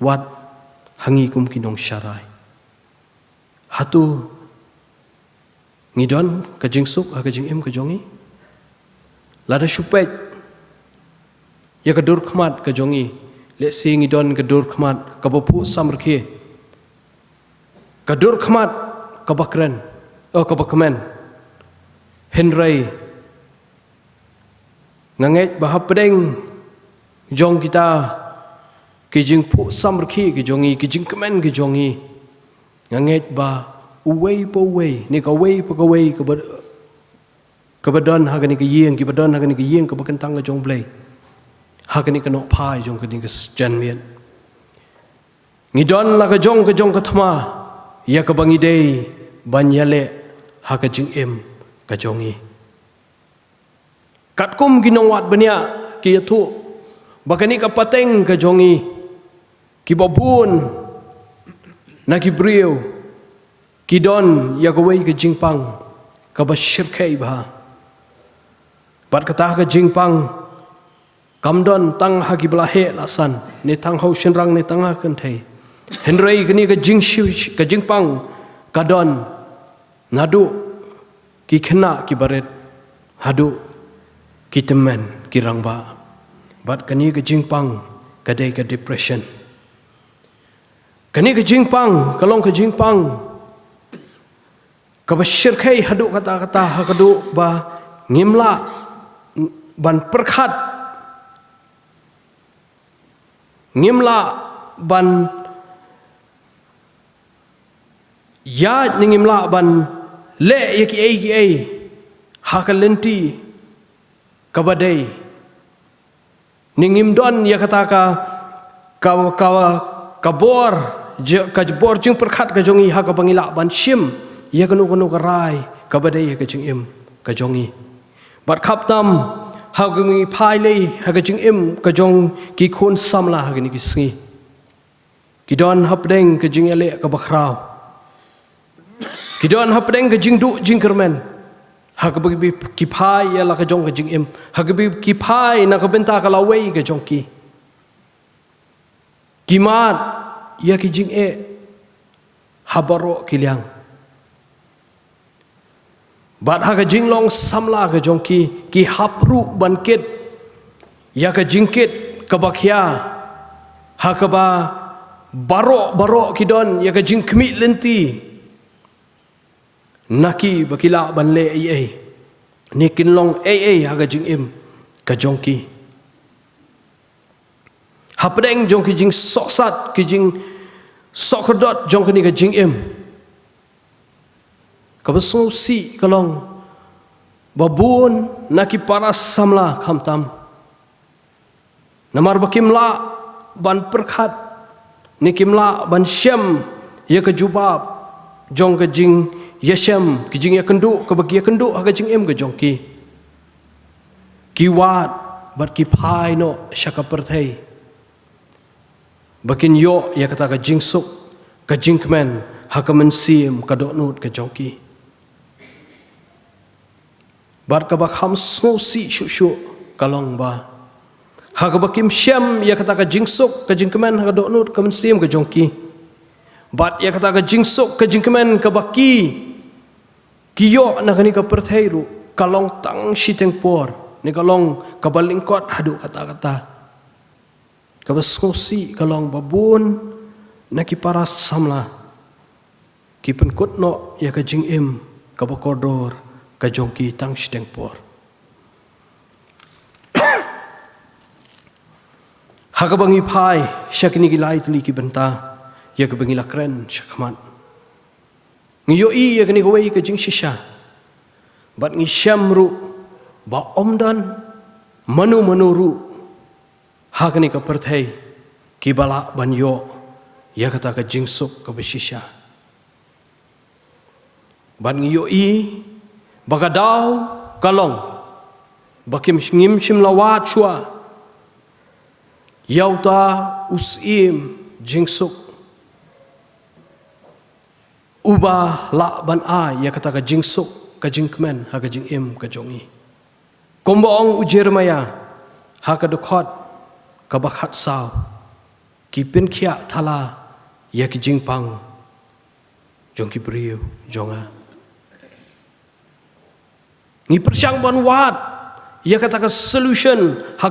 wat ha ngi kum ki nongsharai. Hato ngi don ka jingsuk ha ka jingim ka jong ngi? Lada shu peit ïa ka dur khmat ka jong ngi, lehse ngi don ka dur khmat kaba phuh samrkhie, ka dur khmat kaba kren, oh, kaba kmen. Hynrei Nga ngeit ba hapdeng jong kita ki jingphuh samrkhie ki jong ngi, ki jingkmen ki jong ngi, nga ngeit ba uwei pa uwei, ne kawei pa kawei kaba, kaba don ha kane ka ïing, kiba don ha kane ka ïing kaba kyntang ka jong U Blei, ha kane ka nohphai jong kane ka janmiet, ngi don la ka jong ka jong ka thma ïa kaba ngi dei ban ïaleh ha ka jingim ka jong ngi. Katkum ki nongwad bniah ki ïathuh ba kane ka pateng ka jong ngi, kiba bun na ki briew ki don ïa kawei ka jingpang kaba shyrkhei bha. Bad kata ka jingpang kam don tang ha kiba la heh la san, ne tang ha u shynrang, ne tang ha kynthei. Hynrei kane ka jingshi-, ka jingpang ka don naduh ki khynnah kiba rit haduh ki tymmen ki rangbah. Bad kane ka jingpang ka dei ka depression. Kane ka jingpang ka long ka jingpang kaba shyrkhei haduh katta katta, ha kaduh ba ngim lah ban pyrkhat, ngim lah ban ïaid, ne ngim lah ban leh ïa kiei kiei ha ka lynti kaba dei. Ne ngim don ïa kata ka, ka, ka, ka bor, je-, ka bor jingpyrkhat ka jong ngi ha kaba ngi lah ban shim ïa kano kano ka rai kaba dei ha ka jingim ka jong ngi. Bad khamtam ha kaba ngi phai lei ha ka jingim ka jong ki khun samla ha kine ki sngi, ki don hapdeng ka jingïaleh kaba khraw, ki don hapdeng ka jingduh jingkyrmen, ha kaba ki phai ïa la ka jong ka jingim, ha kaba ki phai na ka bynta ka lawei ka jong ki. Ki mad ïa ki jingeh ha baroh ki liang. Bad ha ka jinglong samla ka jong ki, ki hap ruh ban kit ïa ka jingkit kaba khia, ha kaba baroh baroh ki don ïa ka jingkhmih lynti na ki ba ki lah ban leh ei ei, ne kin long ei ei ha ka jingim ka jong ki. Hapdeng jong ki jingsohsat, ki jingsohkordot jong kane ka jingim, kaba sngewsih ka long ba bun na ki para samla khamtam, namar ba kim lah ban pyrkhat, ne kim lah ban shem ïa ka jubab jong ka jingïashem, ka jingïakynduh kaba ki ïakynduh ha ka jingim ka jong ki, ki wad bad ki phai noh sha ka pyrthei ba kin ïoh ïa kata ka jingsuk, ka jingkmen ha ka mynsiem ka dohnud ka jong ki. Bad kaba kham sngewsih shuh shuh ka long ba ha kaba kim shem ïa kata ka jingsuk, ka jingkmen ha ka dohnud ka mynsiem ka jong ki, bad ïa kata ka jingsuk ka jingkmen kaba ki, ki ïoh na kane ka pyrthei ruh, ka long tang shiteng por, ne ka long kaba lyngkot haduh katta katta. Kaba sngewsih ka long ba bun na ki para samla ki pynkut noh ïa ka jingim kaba kordor ka jong ki tang shiteng por. Ha kaba ngi phai sha kine ki lai tylli ki bynta ïa kaba ngi la kren shakhmat, ngi ïohi ïa kane kawei ka jingshisha, bad ngi shem ruh ba ym don mano mano ruh ha kane ka pyrthei kiba lah ban ïoh ïa kata ka jingsuk kaba shisha. Bad ngi ïohi ba ka daw ka long ba kim, ngim shym la wad shuwa ïa uta u Syiem jingsuk, uba lah ban ai ïa kata ka jingsuk, ka jingkmen ha ka jingim ka jong ngi. Kumba ong u Jeremaïah ha ka dkhot kaba khatsaw, ki pynkhiah thala ïa ki jingpang jong ki briew jong nga. Ngi pyrshang ban wad ïa kata ka solution ha,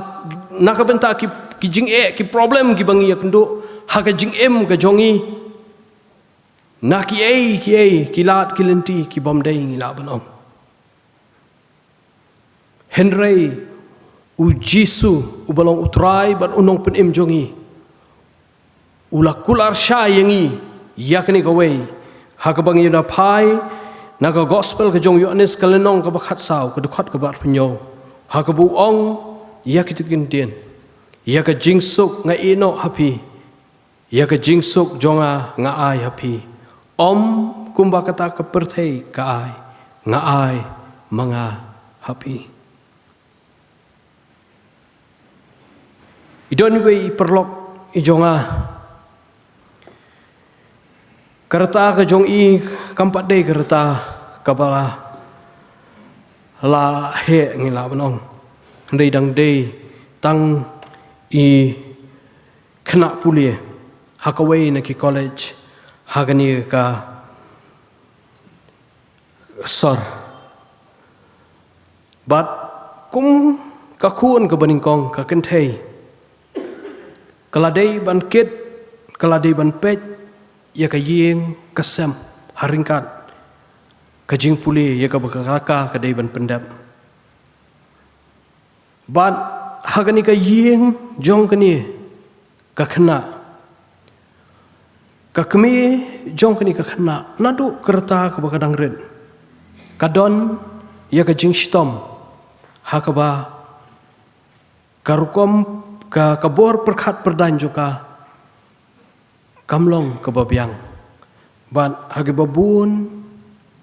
na ka bynta ki, ki jingeh, ki problem kiba ngi ïakynduh ha ka jingim ka jong ngi, na kiei kiei, ki lad ki lynti ki bym dei, ngi lah ban ong. Hynrei U Jisu, uba long u Trai bad u Nongpynim jong ngi, u la kular shai ïa ngi ïa kane kawei, ha kaba ngi ïa phai na ka Gospel ka jong u Ïoannis, ka lynnong kaba khatsaw, ka dkhot kaba arphew hynñiew, ha kaba u ong ïa kito ki ktien: Ïa ka jingsuk nga ïehnoh ha phi, ïa ka jingsuk jong nga nga ai ha phi. Ym kumba kata ka pyrthei ka ai, nga ai ma nga ha phi. I don iwei i paralok i jong nga, ka rta ka jong i kam pat dei ka rta kaba la heh, ngi lah ban ong. Hynrei dang dei tang i khynnah pule ha kawei na ki college ha kane ka sor. Bad kum ka khun kaba nyngkong, ka kynthei, ka la dei ban kit, ka la dei ban peit ïa ka ïing ka sem ha ryngkat ka jingpule ïa kaba ka kaka ka dei ban pyndep. Bad ha kane ka ïing jong kane ka khynnah, ka kmie jong kane ka khynnah, naduh ka rta kaba ka dang rit, ka don ïa ka jingshitom ha kaba ka rukom, ka, ka bor pyrkhat pyrdaiñ jong ka kam long kaba biang. Bad ha kiba bun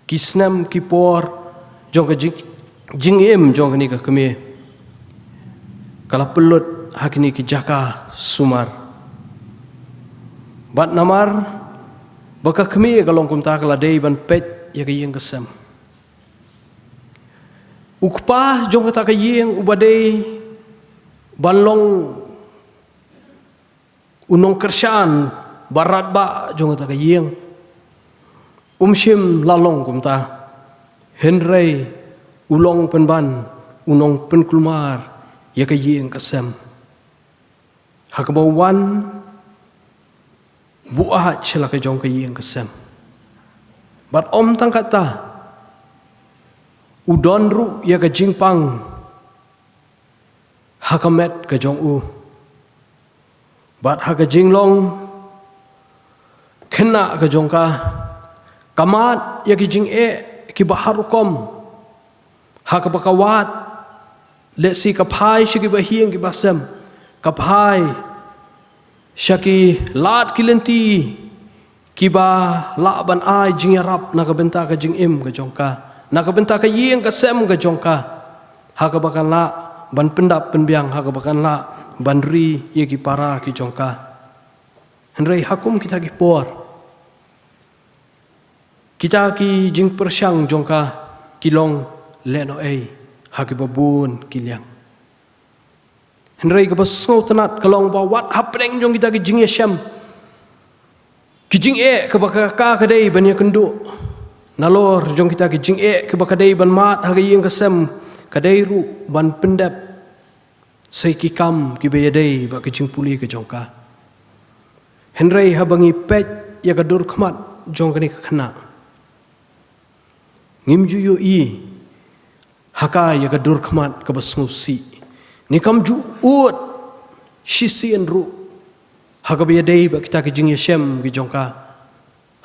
ki snem ki por jong ka jing, jingim jong kane ka kmie, ka la pynlut ha kine ki jaka sumar. Bad namar ba ka kmie ka long kumta, ka la dei ban peit ïa ka ïing ka sem. U kpa jong kata ka ïing uba dei ban long u nongkyrshan ba radbah jong kata ka ïing, um shym la long kumta. Hynrei u long pynban u nongpynkulmar ïa ka ïing ka sem, ha kaba u wan buaid sha la ka jong ka ïing ka sem. Bad ym tang kata, u don ruh ïa ka jingpang ha ka met ka jong u. Bad ha ka jinglong khynnah ka jong ka, ka mad ïa ki jingeh kiba har rukom, ha kaba ka wad, lehse ka phai sha kiba hieng kiba sem, ka phai sha ki lad ki lynti kiba lah ban ai jingïarap na ka bynta ka jingim ka jong ka, na ka bynta ka ïing ka sem ka jong ka, ha kaba kan lah ban pyndap pynbiang, ha kaba kan lah ban ri ïa ki para ki jong ka. Hynrei ha kum kita ki por, kita ki jingpyrshang jong ka ki long lehnohei ha kiba bun ki liang. Hynrei kaba sngewtynnat ka long ba wat hapdeng jong kita ki jingïashem, ki jingeh kaba ka, ka, ka dei ban ïakynduh, nalor jong kita ki jingeh kaba ka dei ban mad ha ka ïing ka sem, ka dei ruh ban pyndep sa ki kam kiba ïadei bad ka jingpule ka jong ka. Hynrei haba ngi peit ïa ka dur khmat jong kane ka khynnah, ngim ju ïohi ha ka ïa ka dur khmat kaba sngewsih, ne kam ju ud shisien ruh ha kaba ïadei bad kita ki jingïashem ki jong ka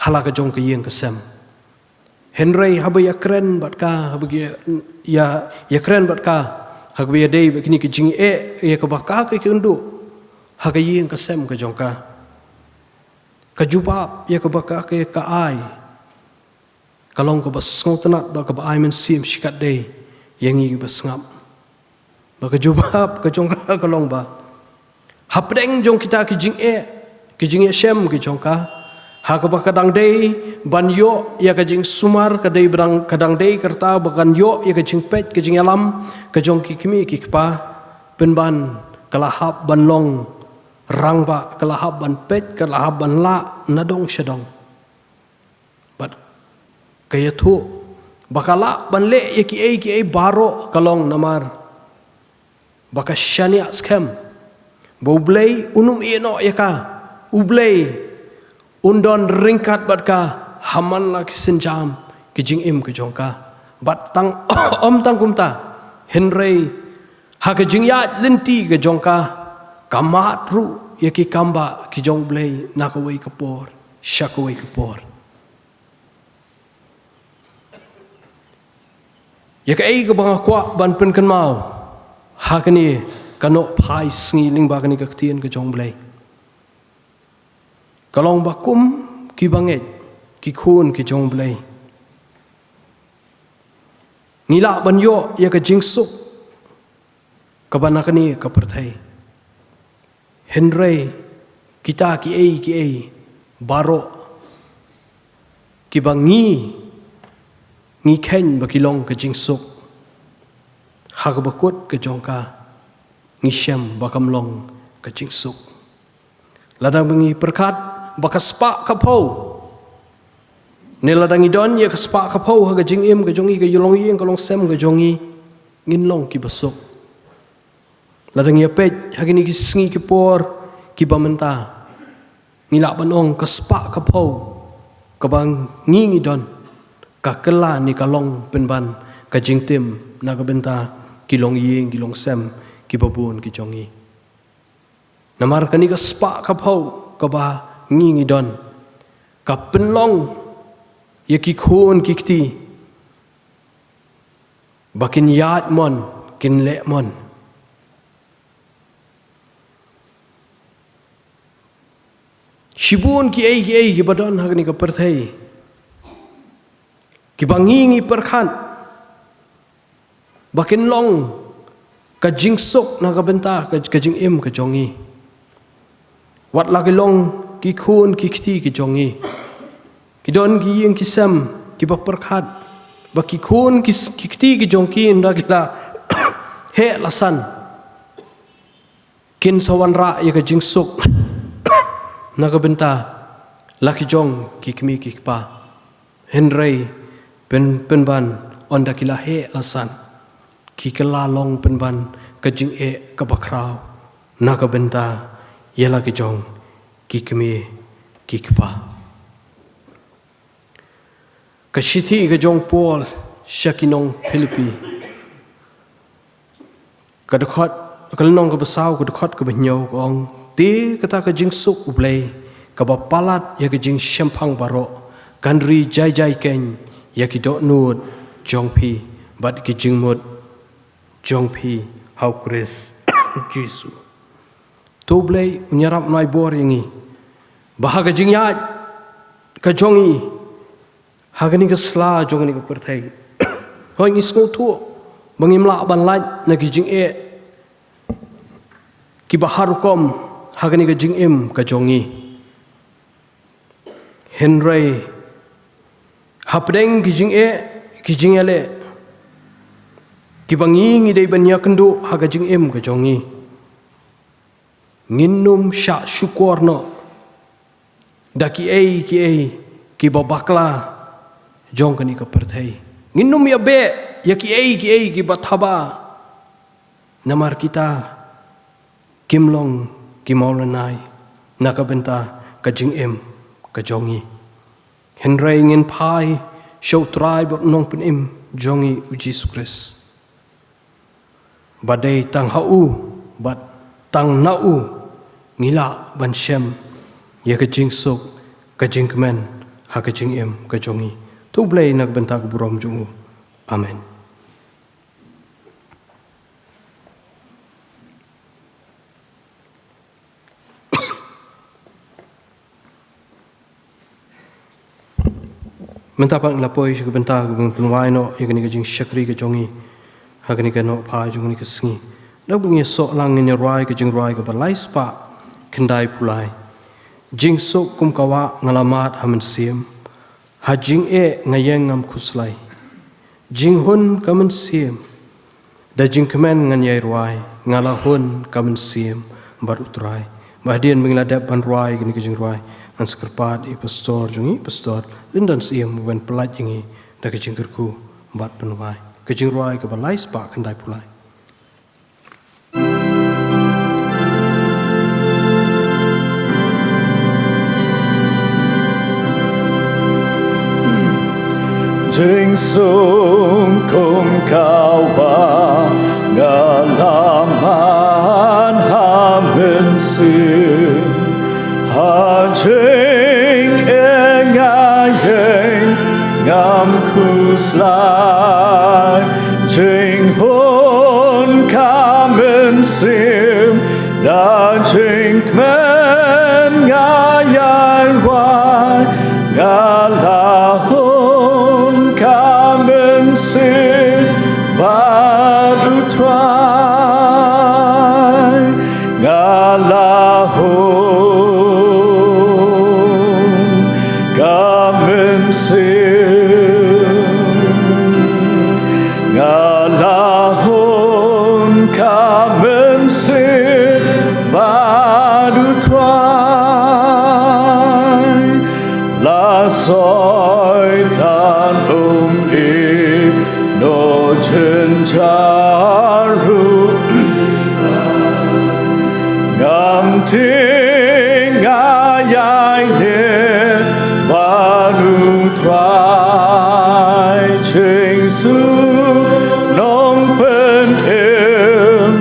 ha la ka jong ka ïing ka sem. Hynrei haba ïakren bad ka, haba ïa, ïa, ïakren bad ka ha kaba ïadei bad kine ki jingeh ïa kaba ka, ka ïakynduh ha ka ïing ka sem ka jong ka, ka jubab ïa kaba ka, ka, ka ai, ka long kaba sngewtynnat bad kaba ai mynsiem shikatdei ïa ngi kiba sngap. Ba ka jubab ka jong ka ka long ba, hapdeng jong kita ki jingeh, ki jingïashem ki jong ka, ha kaba ka dang dei ban ïoh ïa ka jingsumar, ka dei ba dang, ka dang dei ka rta ba kan ïoh ïa ka jingpeit, ka jingïalam ka jong ki kmie ki kpa, pynban ka la hap ban long rangbah, ka la hap ban peit, ka la hap ban lah na dong sha dong. Bad ka ïathuh ba ka lah ban leh ïa kiei kiei baroh ka long namar ba ka shaniah skhem ba U Blei un ym ïehnoh ïa ka. U Blei un don ryngkat bad ka ha man la ki sienjam ki jingim ki jong ka. Bad tang, ym tang kumta, hynrei Ha ka jingïaid lynti ka jong ka, ka mad ruh ïa ki kambah ki jong U Blei na kawei ka por sha kawei ka por. Ïa kaei kaba nga kwah ban pynkynmaw ha kane ka nohphai sngi lyngba kane ka ktien ka jong U Blei, ka long ba kum ki bangeit, ki khun ki jong U Blei, ngi lah ban ïoh ïa ka jingsuk kaba na kane ka pyrthei. Hynrei kita kiei kiei baroh kiba ngi, ngi kheiñ ba ki long ka jingsuk, ha kaba kut ka jong ka, ngi shem ba kam long ka jingsuk. Lada ngi pyrkhat ba ka spah ka phew, ne lada ngi don ïa ka spah ka phew ha ka jingim ka jong ngi, ka longïing ka longsem ka jong ngi, ngin long kiba suk. Lada ngi ïa peit ha kine ki sngi ki por kiba mynta, ngi lah ban ong ka spah ka phew kaba ngi ngi don, ka kylla ne ka long pynban ka jingtim na ka bynta ki longïing ki longsem kiba bun ki jong ngi. Namar kane ka spah ka phew kaba ngi ngi don, ka pynlong ïa ki khun ki kti ba kin ïaid mon, kin leh mon. Shibun kiei kiei kiba don ha kane ka pyrthei, kiba ngi ngi pyrkhat ba kin long ka jingsuk na ka bynta ka, ka jingim ka jong ngi. Wat la ki long ki khun ki kti ki jong ngi, ki don ki ïing ki sem kiba pyrkhat ba ki khun ki, ki kti ki jong ki, ynda ki la heh la san, kin sa wanrah ïa ka jingsuk na ka bynta la ki jong ki kmie ki kpa. Hynrei pyn, pynban ynda ki la heh la san, ki kylla long pynban ka jingeh kaba khraw na ka bynta ïa la ki jong ki kmie ki kpa. Ka shithi ka jong Paul sha ki nong Philippi, ka dkhot, ka lynnong kaba saw, ka dkhot kaba hynñiew, ka ong: Te kata ka jingsuk U Blei kaba palat ïa ka jingshemphang baroh, kan ri jai jai keiñ ïa ki dohnud jong phi bad ki jingmut jong phi ha U Khrist Jisu. To U Blei un ïarap un ai bor ïa ngi ba ha ka jingïaid ka jong ngi ha kane ka sla jong kane ka pyrthei, hooid, ngi sngewthuh ba ngim lah ban lait na ki jingeh kiba har rukom ha kane ka jingim ka jong ngi. Hynrei hapdeng ki jingeh, ki jingeh leh kiba ngi ngi dei ban ïakynduh ha ka jingim ka jong ngi, ngin ym shah shukor noh da kiei kiei kiba bakla jong kane ka pyrthei. Ngin ym ïa beh ïa kiei kiei kiba thaba, namar kita kim long ki mawlynnai na ka bynta ka jingim ka jong ngi. Hynrei ngin phai sha U Trai bad U Nongpynim jong ngi U Jisu Khrist, ba dei tang ha u bad tang na u ngi lah ban shem ïa ka jingsuk, ka jingkmen ha ka jingim ka jong ngi. To U Blei na ka bynta ka burom jong u. Amen. Mynta pat ngi la poi sha ka bynta kaba ngin pynwai noh ïa kane ka jingshakri ka jong ngi ha kane ka nohphai jong kane ka sngi. Da kaba ngin ïasoh lang, ngin ïa rwai ka jingrwai kaba lai spah khyndai phew lai. Jingsuk kum ka wah nga la mad ha mynsiem, ha jingeh nga ïeng ngam khuslai. Jinghun ka mynsiem, da jingkmen ngan ïai rwai, nga la hun ka mynsiem bad U Trai. Bad hadien ba ngi la dep ban rwai kane ka jingrwai, ngan sa kyrpad ïa i pastor jong ngi, Pastor Lyndon Syiem, ban pyllait ïa ngi da ka jingkyrkhu bad pynwai ka jingrwai kaba lai spah khyndai phew lai. Jingsuk kum ka wah nga la Slai jinghun ka mynsiem da jingkmen nga ïai wai, nga la hun ka mynsiem bad U Trai. Nga la hun ka mynsiem, nga la hun ka mynsiem bad U Trai. La Soitan um ïehnoh jynjar ruh. Ngam tieng nga ïaineh bad U Trai, jingsuk nongpynim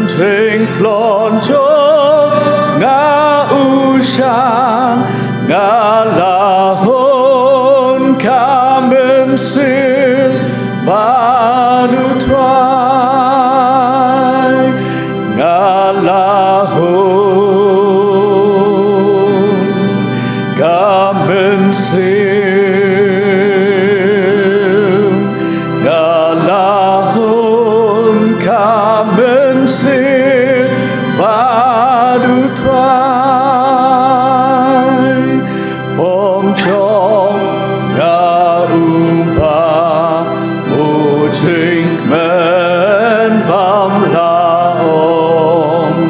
jingtlot jong nga u shan. Nga la hun ka mynsiem bad U Trai. Nga la hun ka mynsiem, nga la hun ka mynsiem bad U Trai. Pom jong nga u ba u jingkmen bym la ong.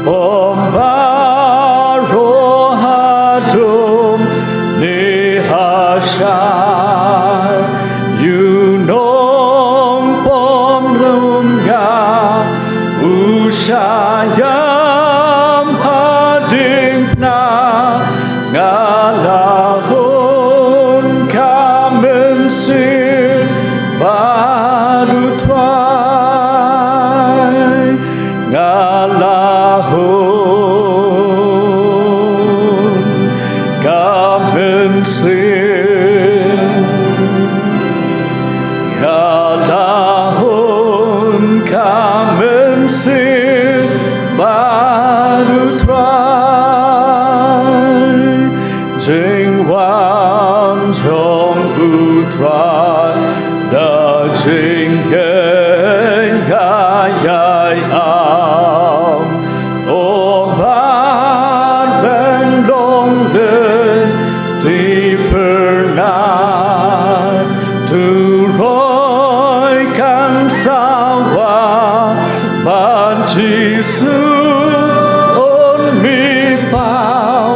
Pom baroh haduh ne ha shai. Ïa u nongpom lum nga u sha ïam ha diengphna. Nga la hun ka mynsiem bad U Trai. Nga la hun ka mynsiem, nga la hun ka mynsiem bad U Trai. Jingwan jong U Trai da jingngeit nga ïai am. O ban long lynti phyrnai, tu roi kan sawa, ban Jisu un mih paw.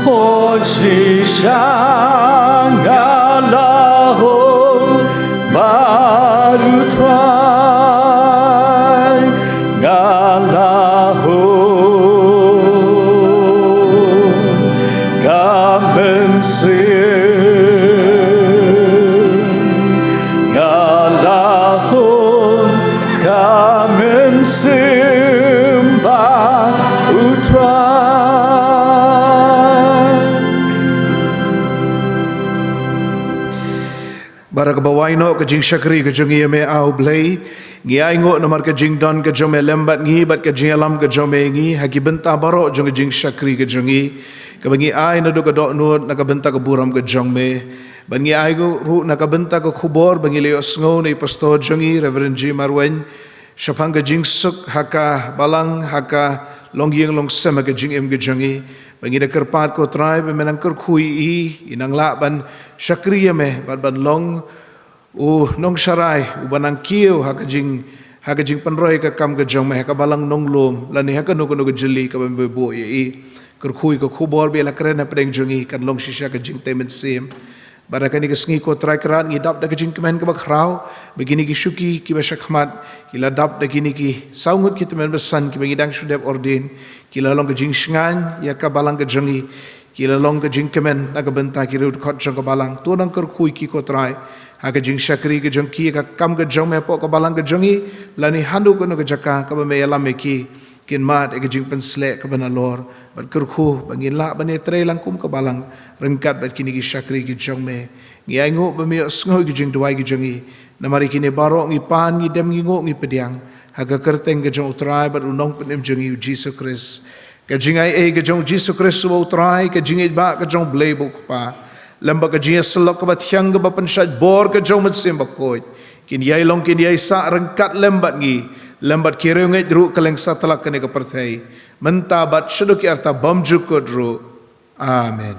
O shisha nga la hun bad U Trai. Nga la hun ka mynsiem, nga la hun ka mynsiem bad U Trai. Bad ha kaba wai noh ka jingshakri ka jong ngi ïa me, A Blei, ngi ainguh namar ka jingdon ka jong me lem bad ngi, bad ka jingïalam ka jong me ïa ngi ha ki bynta baroh jong ka jingshakri ka jong ngi, kaba ngi ai naduh ka dohnud na ka bynta ka burom ka jong me. Bad ngi ainguh ruh na ka bynta ka khubor ba ngi la ïohsngew na i pastor jong ngi, Reverend G. Marwein, shaphang ka jingsuk ha ka balang, ha ka longïing longsem, ha ka jingim ka jong ngi. Ba ngi da kyrpad, ko Trai, ba me nang kyrkhu ïa i, i nang lah ban shakri ïa me bad ban long u nongsharai uba nang kiew ha ka jing, ha ka jingpynroi ka kam ka jong me ha ka balang Nonglum lane ha kano kano ka jylli kaba me buh ïa i. Kyrkhu ïa ka khubor ba i la kren hapdeng jong ngi, kan long shisha ka jingtei mynsiem. Bad ha kane ka sngi, ko Trai Kynrad, ngi dap da ka jingkmen kaba khraw ba kine ki shuki kiba shakhmat ki la dap da kine ki saw ngut ki tymmen basan kiba ngi dang shu dep ordain. Ki la long ka jingshngaiñ ïa ka balang ka jong ngi. Ki la long ka jingkmen na ka bynta ki riewdkhot jong ka balang. To nang kyrkhu ïa ki, ko Trai, ha ka jingshakri ka jong ki, ka kam ka jong me hapoh ka balang ka jong ngi, lane hano kano ka jaka kaba me ïalam ïa ki. Kin mad ïa ka jingpynsleh kaba nalor bad kyrkhu ba ngin lah ban ïatreilang kum ka balang ryngkat bad kine ki shakri ki jong me. Ngi ainguh ba me ïohsngew ïa ki jingduwai ki jong ngi. Namar ïa kine baroh ngi pan, ngi dem, ngi nguh, ngi pdiang ha ka kyrteng ka jong U Trai bad U Nongpynim jong ngi U Jisu Khrist. Ka jingaiei ka jong U Jisu Khrist uba U Trai, ka jingïeit ba ka jong U Blei ba U Kpa, lem bad ka jingïasyllok kaba thiang kaba pynshait bor ka jong U Mynsiem Bakhuid, kin ïai long kin ïai sah ryngkat lem bad ngi, lem bad ki riewngeit ruh kylleng satlak kane ka pyrthei, mynta bad shaduh ki arta bymjukut ruh. Amen.